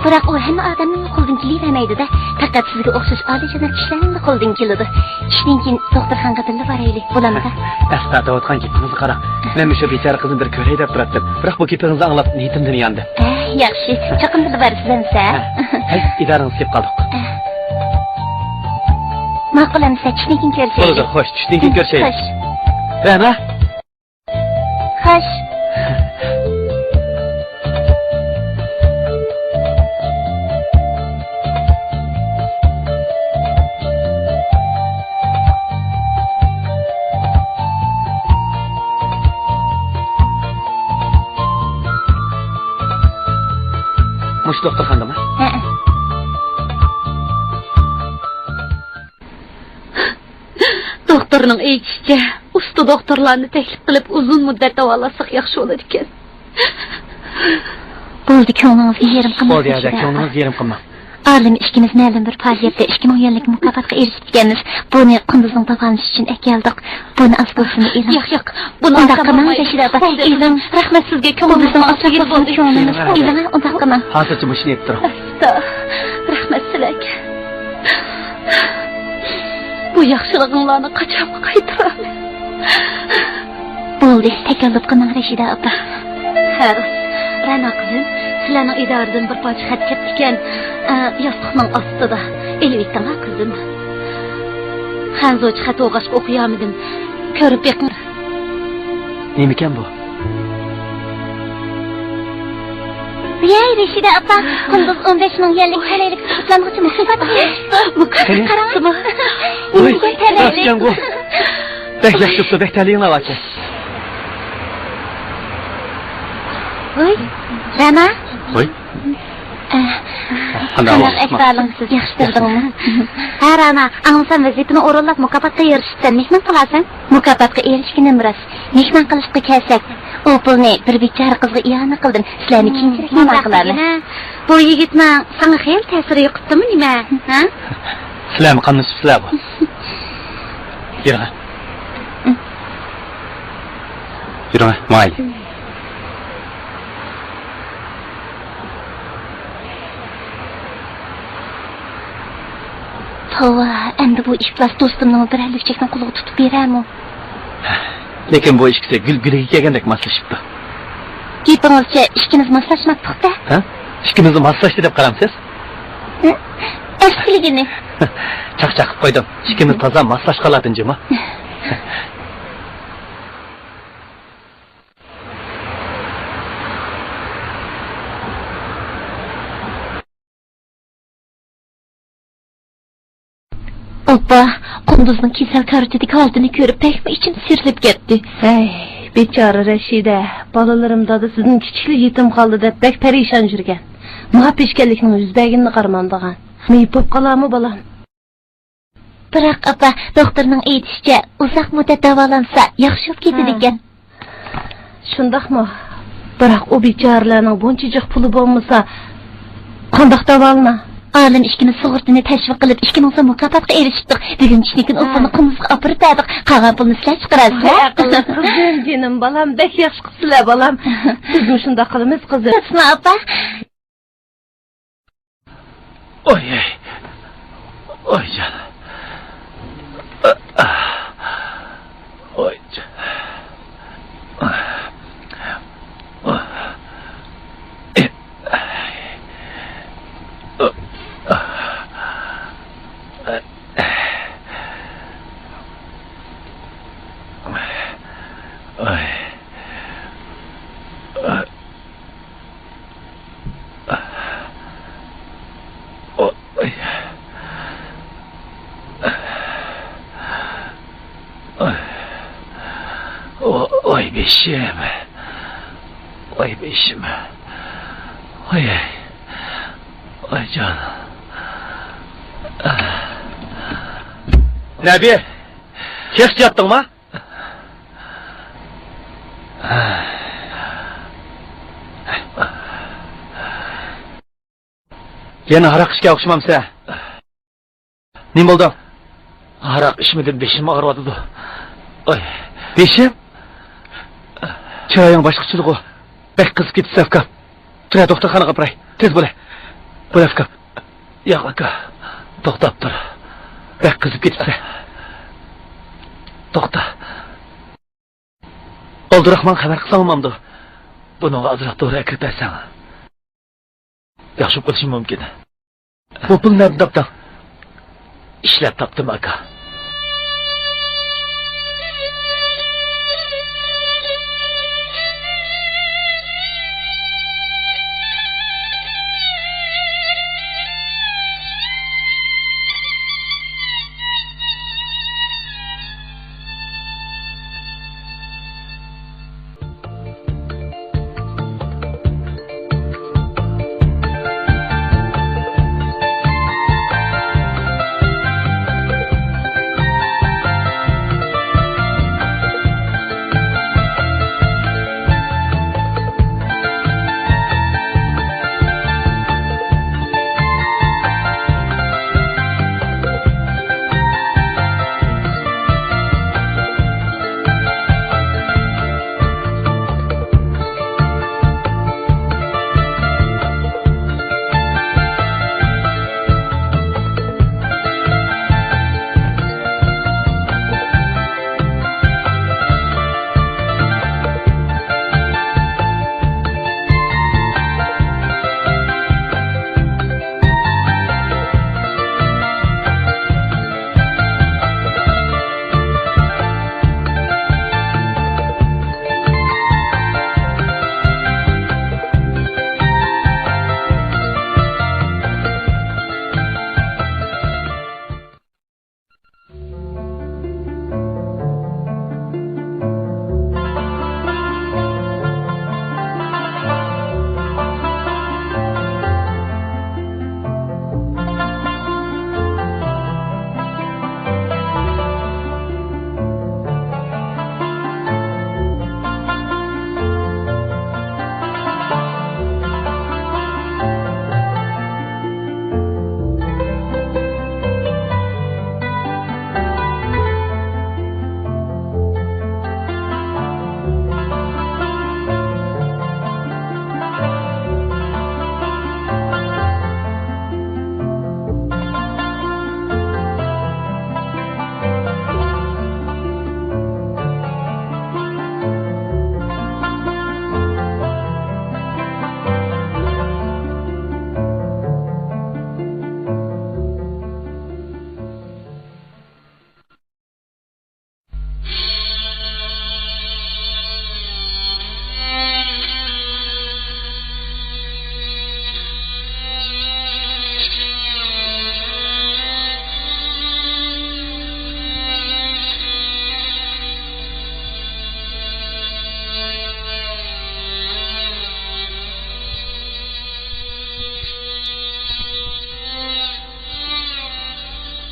بىراق ئۇ ھەممە ئادەمنىڭ قولىدىن كېلىۋەرمەيدۇ-دە. پەقەت سىزگە ئوخشاش ئالىيجاناب كىشىلەرنىڭلا قولىدىن كېلىدۇ. چۈشتىن كېيىن دوختۇرخانىغا بىللە بارايلى، بولامدۇ؟ ئەستا دەۋاتقان گېپىڭىزگە قاراڭ. مەن مۇشۇ بىچارە قىزنى بىر كۆرەي دەپ تۇراتتىم. بىراق بۇ گېپىڭىزنى ئاڭلاپ نىيىتىمدىن ياندىم. ھە، ياخشى. چوقۇم بىللە بارىسىز ئەمىسە. ھە. ھەي، ئىدارىڭىزگە كېلىپ قالدۇق. ھە. ماقۇل ئەمىسە، چۈشتىن كېيىن كۆرۈشەيلى. بولىدۇ، خوش، چۈشتىن كېيىن كۆرۈشەيلى. خوش. رەنا. خوش. مۇشۇ دوختۇرخانىدىمۇ؟ ھەئە. دوختۇرنىڭ ئېيتىشىچە، ئۇستا دوختۇرلارنى تەكلىپ قىلىپ، ئۇزۇن مۇددەت داۋالاتساق ياخشى بولىدىكەن. بولدى، كۆڭلىڭىزگە يېرىم قىلماڭ، بولدى، ھەدە، رەشىدە ئاپا. كۆڭلىڭىزگە يېرىم قىلماڭ. ئالىم ئىككىمىز مەلۇم بىر پائالىيەتتە ئىككى مىڭ يۈەنلىك مۇكاپاتقا ئېرىشىپتىكەنمىز. بۇنى قۇندۇزنىڭ داۋالىنىشى ئۈچۈن ئەكەلدۇق. بۇنى ئاز بولسىمۇ ئېلىڭ. ياق، ياق، بۇنى ئۇنداق قىلماڭ، رەشىدە ئاپا. بولدى، ئېلىڭ. رەھمەت سىزگە، كۆڭلىڭىزنى ئاچۇرغىنىڭىز كۆڭلىمىز. ئېلىڭ، ئۇنداق قىلماڭ. ھازىرچە مۇشۇنى ئېلىپ تۇرۇڭ. ئاستا، رەھمەت سىلەرگە. بۇ ياخشىلىقىڭلارنى قاچانغا قايتۇرارمەن؟ بولدى، تەكەللۇپ قىلماڭ، رەشىدە ئاپا. ھە، رەنا قىزىم، سىلەرنىڭ ئىدارىدىن بىر پارچە خەت كەپتىكەن، ئە، ياستۇقنىڭ ئاستىدا. ئېلىۋېتىڭ ھە، قىزىم. خەنزۇچە خەت بولغاچقا ئوقۇيالمىدىم. كۆرۈپ بېقىڭ. نېمىكەن بۇ؟ ۋىي، رەشىدە ئاپا، قۇندۇز ئون بەش مىڭ يۈەنلىك تەلەيلىك سۇغۇرتىلانغۇچى مۇكاپاتقا ئېرىشتى. مۇكاپات قېنى؟ قاراڭ. ۋوي، راستكەنغۇ. بەك ياخشى بوپتۇ، بەك تەلىيىڭلار باركەن. ۋوي، رەنا. ۋوي. ئە، قانداق قانداق ئەھۋالىڭ؟ ئەھۋالىڭ سىز؟ ياخشى تۇردۇڭمۇ؟ ھە، رەنا، ئاڭلىسام ۋەزىپىنى ئورۇنلاپ مۇكاپاتقا ئېرىشىپسەن. مېھمان قىلارسەن؟ مۇكاپاتقا ئېرىشكىنىم راست. مېھمان قىلىشقا كەلسەك، ئۇ پۇلنى بىر بىچارە قىزغا ئىئانە قىلدىم. سىلەرنى كېيىنچىرەك مېھمان قىلارمەن. بۇ يىگىتنىڭ ساڭا خېلى تەسىرى يۇقۇپتىمۇ نېمە؟ ھە؟ سىلەرمۇ قاملىشىپسىلەر بۇ. يۈرۈڭ. يۈرۈڭ، ماڭايلى. توۋا، ئەمدى بۇ ئىپلاس دوستۇمنىڭ بىرەر لۈكچەكنىڭ قۇلىغا تۇتۇپ بېرەرمۇ؟ لېكىن بۇ ئىككىسى گۈل گۈلىگە كەلگەندەك ماسلىشىپتۇ. گېپىڭىزچە ئىككىمىز ماسلاشماپتۇق-دە. ھە؟ ئىككىمىزمۇ ماسلاشتى دەپ قارامسىز؟ ھە؟ ئەسلىگىنى. چاقچاق قىلىپ قويدۇم. ئىككىمىز تازا ماسلاشقانلاردىن جۇمۇ. ئاپا، قۇندۇزنىڭ كېسەل كارىۋىتىدىكى ھالىتىنى كۆرۈپ بەكمۇ ئىچىم سىيرىلىپ كەتتى. ھەي، بىچارە رەشىدە، بالىلىرىم دادىسىدىن كىچىكلا يېتىم قالدى دەپ بەك پەرىشان يۈرگەن. ماڭا پېشكەللىكنىڭ يۈز بەرگىنىنى قارىمامدىغان. مېيىپ بولۇپ قالارمۇ بالام؟ بىراق، ئاپا، دوختۇرنىڭ ئېيتىشىچە، ئۇزاق مۇددەت داۋالانسا، ياخشى بولۇپ كېتىدىكەن. ھە. شۇنداقمۇ؟ بىراق ئۇ بىچارىلەرنىڭ بۇنچە جىق پۇلى بولمىسا، قانداق داۋالىنا؟ ئالىم ئىككىمىز سۇغۇرتىنى تەشۋىق قىلىپ، ئىككى مىڭ سوم مۇكاپاتقا ئېرىشىپتۇق. بۈگۈن چۈشتىن كېيىن ئۇ ھە. پۇلنى قۇمۇزغا ئاپىرىپ بەردۇق. قالغان پۇلنى سىلەر چىقىرارسىلەر. ۋاي، ئەقىللىق قىزىم، جېنىم بالام، بەك ياخشى قىپسىلەر بالام. بىزمۇ شۇنداق قىلىمىز قىزىم. رەسما ئاپا. ئوي، ئەي. ئوي جان. ئوي جان. ئوي. ۋاي بېشىم. ۋاي بېشىم. ۋاي. ۋاي جان. نەبى، تېخىچە ياتتىڭما؟ يەنە ھاراق ئىچكەن ئوخشىمامسەن؟ نېمە بولدۇڭ؟ ھاراق ئىچمىدىم، بېشىم ئاغرىۋاتىدۇ. ئاي. بېشىم؟ چىرايىڭ باشقىچىدىغۇ. بەك قىزىپ كېتىپسەن، ئاكا. تۇرە، دوختۇرخانىغا ئاپىراي. تېز بولە. بولە، ئاكا. ياق، ئاكا. توختاپ تۇر. بەك قىزىپ كېتىپسەن. توختا. ئالدىراقماڭ، خەۋەر قىلساڭ بولمامدۇ؟ بۇنىڭغا ئازراق دورا ئەكىرىپ بەرسەڭ. ياخشى بولۇپ قېلىشى مۇمكىن. بۇ پۇلنى نەدىن تاپتىڭ؟ ئىشلەپ تاپتىم، ئاكا.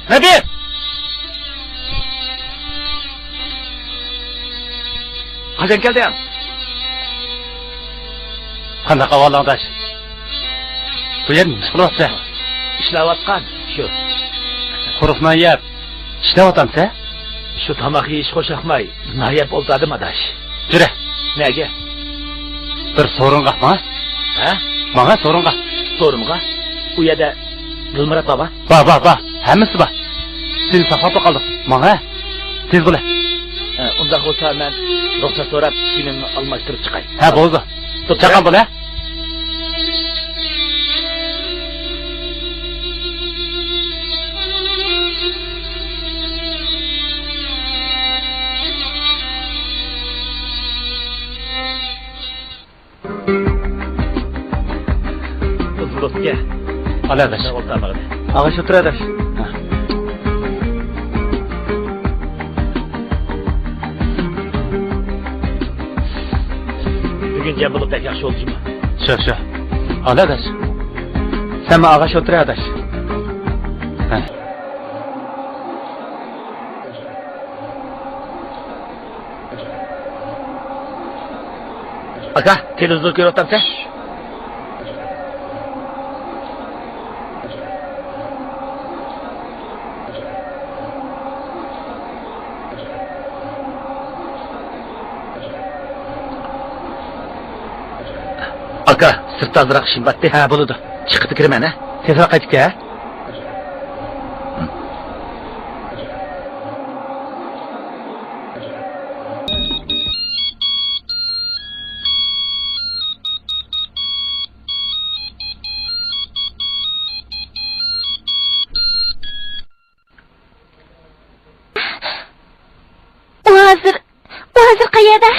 نەبى! قاچان كەلدىڭ؟ قانداق ئەھۋالىڭ، ئاداش؟ بۇ يەردە نېمە ئىش قىلىۋاتىسەن؟ ئىشلەۋاتقان شۇ. قۇرۇق نان يەپ، ئىشلەۋاتامسەن؟ شۇ تاماق يېيىش خۇشياقماي، نان يەپ ئولتۇردۇم، ئاداش. يۈرە. نەگە؟ بىر سورۇنغا ماڭا. ھە؟ ماڭا سورۇنغا. سورۇنغا؟ ئۇ يەردە دىلمۇرات بارمۇ؟ بار، بار، بار. ھەممىسى بار. سېنى ساقلاپلا قالدۇق. ماڭا. تېز بول. ھە، ئۇنداق بولسا مەن رۇخسەت سوراپ كىيىمىمنى ئالماشتۇرۇپ چىقاي. ھە، بولىدۇ. چاققان بول، ھە؟ ئۇزۇن دوستكە. ئالە ئاداش. ئاغاش ئولتۇر ئاداش. بۈگۈن جەم بولۇپ بەك ياخشى بولدى جۇمۇ. شۇ، شۇ. ئالە ئاداش. سەن ئاغاش ئولتۇر ئاداش. ھە. ئاكا، تېلېۋىزور كۆرۈۋاتامسەن؟ ئاكا، سىرتتا ئازراق ئىشىم بارتتى. ھە، بولىدۇ. چىقىپ كىرىمەن، ھە؟ تېزراق قايتىپ كەل، ھە؟ ئۇ ھازىر، ئۇ ھازىر قەيەردە؟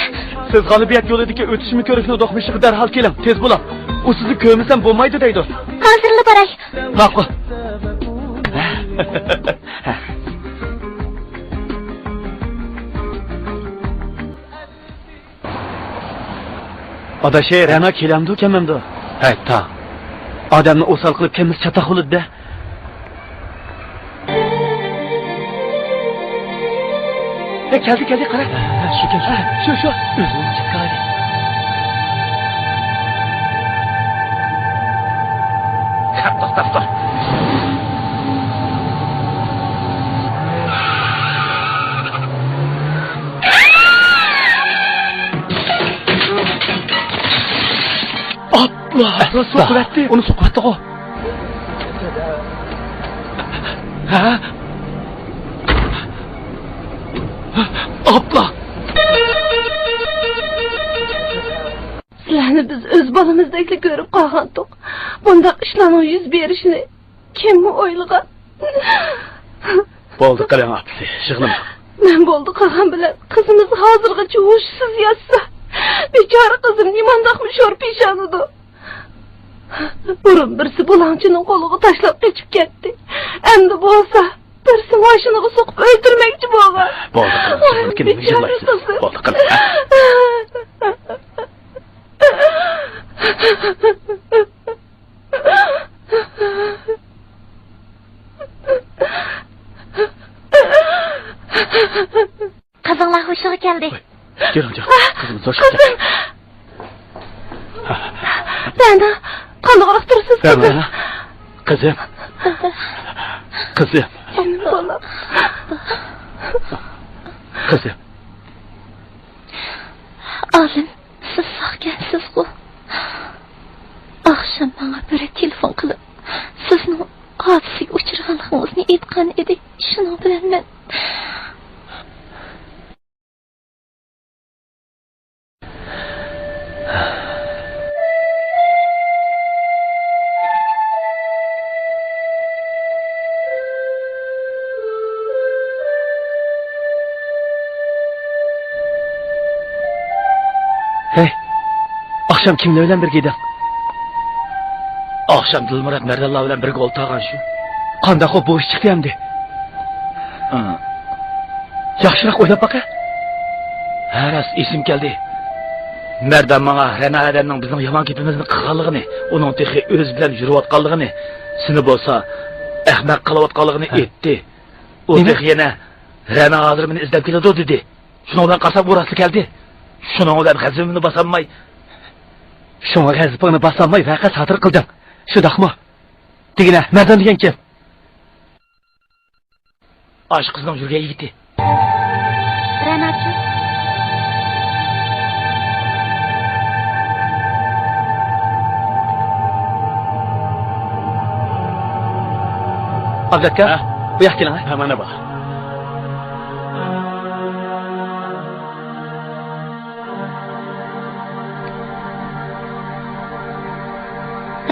سىز غالىبىيەت يولىدىكى ئۆتۈشمە كۆرۈكنىڭ دوقمۇشىغا دەرھال كېلىڭ، تېز بولۇڭ. ئۇ سىزنى كۆرمىسەم بولمايدۇ دەيدۇ. ھازىرلا باراي. ماقۇل. ئاداش، رەنا كېلەمدۇ، كەلمەمدۇ؟ ھەي، تا. ئادەمنى ئوسال قىلىپ كەلمىسە چاتاق بولىدۇ-دە. ھە، كەلدى، كەلدى، قارا. ھە، شۇكەن، شۇكەن. شۇ، شۇ. ئۆزىنىڭ چىققانى. توختاپ تۇر. ئاپلا! ئۇنى سوقۇۋەتتى. ئۇنى سوقۇۋەتتىغۇ. ھە؟ ئاپلا! سىلەرنى بىز ئۆز بالىمىزدەكلا كۆرۈپ قالغانتۇق. بۇنداق ئىشلارنىڭ يۈز بېرىشىنى كىممۇ ئويلىغان؟ بولدى، قېنى ئاپىسى، يىغلىما. مەن بولدى قىلغان بىلەن قىزىمىز ھازىرغىچە ھوشسىز ياتسا، بىچارە قىزىم نېمانداقمۇ شور پېشانىدۇ. بۇرۇن بىرسى بۇلاڭچىنىڭ قولىغا تاشلاپ قېچىپ كەتتى. ئەمدى بولسا بىرسى ماشىنىغا سوقۇپ ئۆلتۈرمەكچى بولغان. بولدى، قېنى، يىغلىمىسىلە. بولدى، قېنى، ھە؟ قىزىڭلار ھوشىغا كەلدى. كىرىڭ، قىزىم، ھوشىغا كەلدى. رەنا، قانداقراق تۇرىسىز، قىزىم؟ رەنا، قىزىم. قىزىم. جېنىم بالام. قىزىم. ئالىم. سىز ساقكەنسىزغۇ؟ ئاخشام ماڭا بىرى تېلېفون قىلىپ، سىزنىڭ ھادىسىگە ئۇچرىغانلىقىڭىزنى ئېيتقان ئىدى. شۇنىڭ بىلەن مەن. ھەي، ئاخشام كىملەر بىلەن بىرگە ئىدىڭ؟ ئاخشام دىلمۇرات مەردانلار بىلەن بىرگە ئولتۇرغان شۇ. قانداق، ئۇ بۇ ئىش چىقتى ئەمدى؟ ھە. ياخشىراق ئويلاپ باقە. ھە، راست، ئېسىمگە كەلدى. مەردان ماڭا رەنا ئادەمنىڭ بىزنىڭ يامان گېپىمىزنى قىلغانلىقىنى، ئۇنىڭ تېخى ئۆزى بىلەن يۈرۈۋاتقانلىقىنى، سېنى بولسا ئەخمەق قىلىۋاتقانلىقىنى ھە. ئېيتتى. ئۇ نېمە؟ تېخى يەنە رەنا ھازىر مېنى ئىزدەپ كېلىدۇ دېدى. شۇنىڭ بىلەن قارىسام ئۇ راستلا كەلدى. شۇنىڭ بىلەن غەزىپىمنى باسالماي. شۇڭا غەزىپىڭنى باسالماي ۋەقە سادىر قىلدىڭ. شۇنداقمۇ؟ دېگىنە، مەردان دېگەن كىم؟ ئاشۇ قىزنىڭ يۈرگەن يىگىتى. رەناچۇ. ئابلەتكە، ھە؟ بۇ ياققا كېلىڭ، ھە. ھە، مانا بۇ.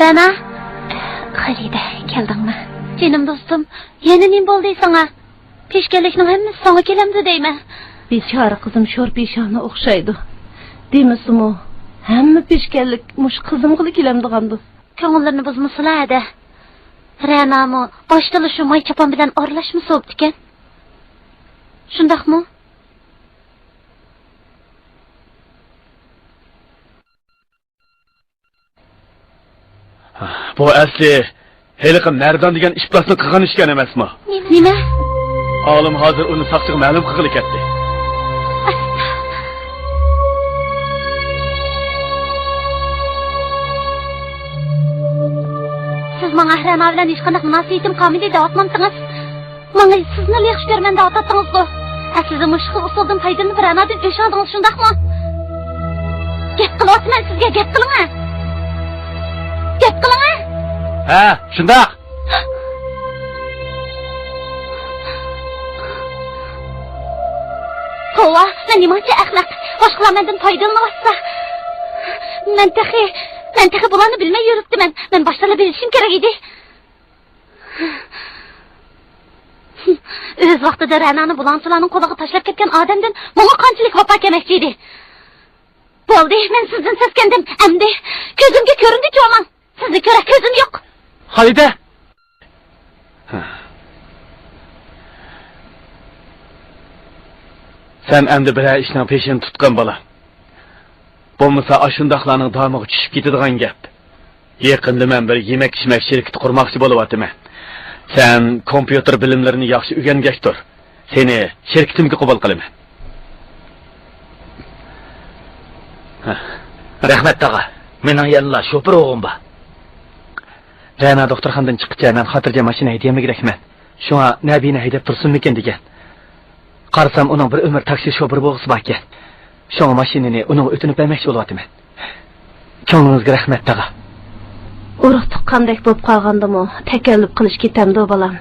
رەنا. خەلىدە، كەلدىڭمۇ؟ جېنىم دوستۇم، يەنە نېمە بولدى ساڭا؟ پېشكەللىكنىڭ ھەممىسى ساڭا كېلەمدۇ دەيمەن. بىچارە قىزىم شور پېشانە ئوخشايدۇ. دېمىسىمۇ، ھەممە پېشكەللىك مۇشۇ قىزىمغىلا كېلەمدىغاندۇ. كۆڭۈللىرىنى بۇزمىسىلا ھەدە. رەنامۇ باشتىلا شۇ ماي چاپان بىلەن ئارىلاشمىسا بوپتىكەن. شۇنداقمۇ؟ بۇ ئەسلى ھېلىقى مەردان دېگەن ئىپلاسنىڭ قىلغان ئىشى ئىكەن ئەمەسمۇ؟ نېمە؟ ئالىم ھازىر ئۇنى ساقچىغا مەلۇم قىلغىلى كەتتى. سىز ماڭا رەنا بىلەن ھېچقانداق مۇناسىۋىتىم قالمىدى دەۋاتمامتىڭىز؟ ماڭا سىزنىلا ياخشى كۆرىمەن دەۋاتاتتىڭىزغۇ؟ ئەسلىدە مۇشۇ خىل ئۇسۇلدىن پايدىلىنىپ رەنادىن ئۆچ ئالدىڭىز، شۇنداقمۇ؟ گەپ قىلىۋاتىمەن سىزگە، گەپ قىلىڭە! گەپ قىلىڭە! ھە، شۇنداق! توۋا، مەن نېمانچە ئەخمەق! باشقىلار مەندىن پايدىلىنىۋاتسا! مەن تېخى، مەن تېخى بۇلارنى بىلمەي يۈرۈپتىمەن. مەن باشتىلا بىلىشىم كېرەك ئىدى. ئۆز ۋاقتىدا رەنانى بۇلاڭچىلارنىڭ قولىغا تاشلاپ كەتكەن ئادەمدىن ماڭا قانچىلىك ۋاپا كەلمەكچى ئىدى. بولدى، مەن سىزدىن سەسكەندىم. ئەمدى كۆزۈمگە كۆرۈندى چوماڭ. سىزنى كۆرەر كۆزۈم يوق. خالىدە! سەن ئەمدى بىرەر ئىشنىڭ پېشىنى تۇتقىن، بالام. بولمىسا ئاشۇنداقلارنىڭ دامىغا چۈشۈپ كېتىدىغان گەپ. يېقىندا مەن بىر يېمەك-ئىچمەك شىركىتى قۇرماقچى بولۇۋاتىمەن. سەن كومپيۇتېر بىلىملىرىنى ياخشى ئۆگەنگەچ تۇر. سېنى شىركىتىمگە قوبۇل قىلىمەن. رەھمەت، تاغا. مېنىڭ يەنىلا شوپۇر ئوغلۇم بار. رەنا دوختۇرخانىدىن چىققىچە مەن خاتىرجەم ماشىنا ھەيدىيەلمىگۈدەكمەن. شۇڭا نەبىنى ھەيدەپ تۇرسۇنمىكىن دېگەن. قارىسام، ئۇنىڭ بىر ئۆمۈر تاكسى شوپۇرى بولغۇسى باركەن. شۇڭا ماشىنىنى ئۇنىڭغا ئۆتۈنۈپ بەرمەكچى بولۇۋاتىمەن. كۆڭلىڭىزگە رەھمەت، تاغا. ئۇرۇق تۇغقاندەك بولۇپ قالغاندىمۇ تەكەللۇپ قىلىش كېتەمدۇ، بالام؟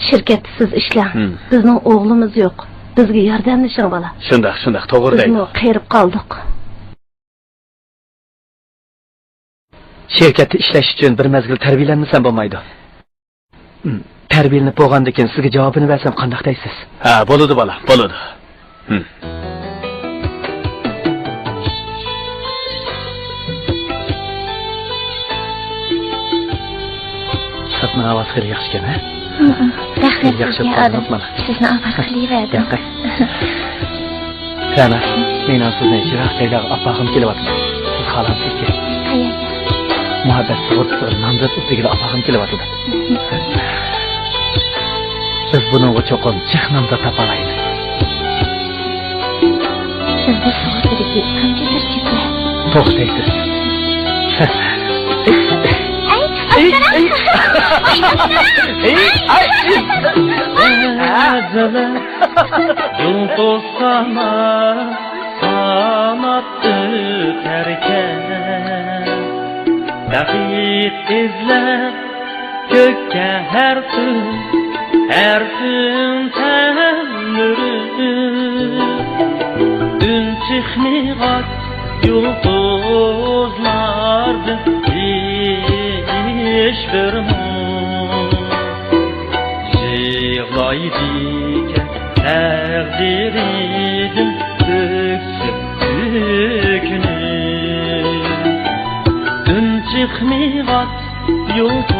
شىركەتتە سىز ئىشلەڭ. ھىم. بىزنىڭ ئوغلىمىز يوق. بىزگە ياردەملىشىڭ، بالام. شۇنداق، شۇنداق، توغرا دەيدۇ. بىزمۇ قېرىپ قالدۇق. شىركەتتە ئىشلەش ئۈچۈن بىر مەزگىل تەربىيەلەنمىسەم بولمايدۇ. ھىم، تەربىيەلىنىپ بولغاندىن كېيىن سىزگە جاۋابىنى بەرسەم قانداق دەيسىز؟ ھە، بولىدۇ، بالام، بولىدۇ. ھىم. سىرتنىڭ ھاۋاسى خېلى ياخشىكەن، ھە؟ ھىم، رەھمەت سىزگە، ئادىم. سىزنى ئاۋارە قىلىۋەردىم. ياقەي. رەنا، مېنىڭ سىزنى يىراق جايلارغا ئاپارغۇم كېلىۋاتىدۇ. سىز خالامسىزكى؟ قەيەرگە؟ مۇھەببەت سۇغۇرتىسىغا نامزات ئىزدىگىلى ئاپارغۇم كېلىۋاتىدۇ. بىز بۇنىڭغا چوقۇم جىق نامزات تاپالايمىز. سىزدە سۇغۇرتىدىكى قانچە بىر جۈپلەر. توختايسىز. ئەي، ئەي، ئاي، ئەي. ئاي، ئاي، ئاي. يۇلتۇز سامان ساناپ ئۆتەركەن، بەخت ئىزلەپ كۆككە ھەر كۈن، ھەر كۈن تەلمۈرۈپ. ئۈن چىقمىغاچ يۇلتۇزلاردىن ھېچبىرمۇ، يىغلايدىكەن تەقدىرىدىن ئۆكسۈپ ئۆكۈنۈپ. ئۈن چىقمىغاچ يۇلتۇز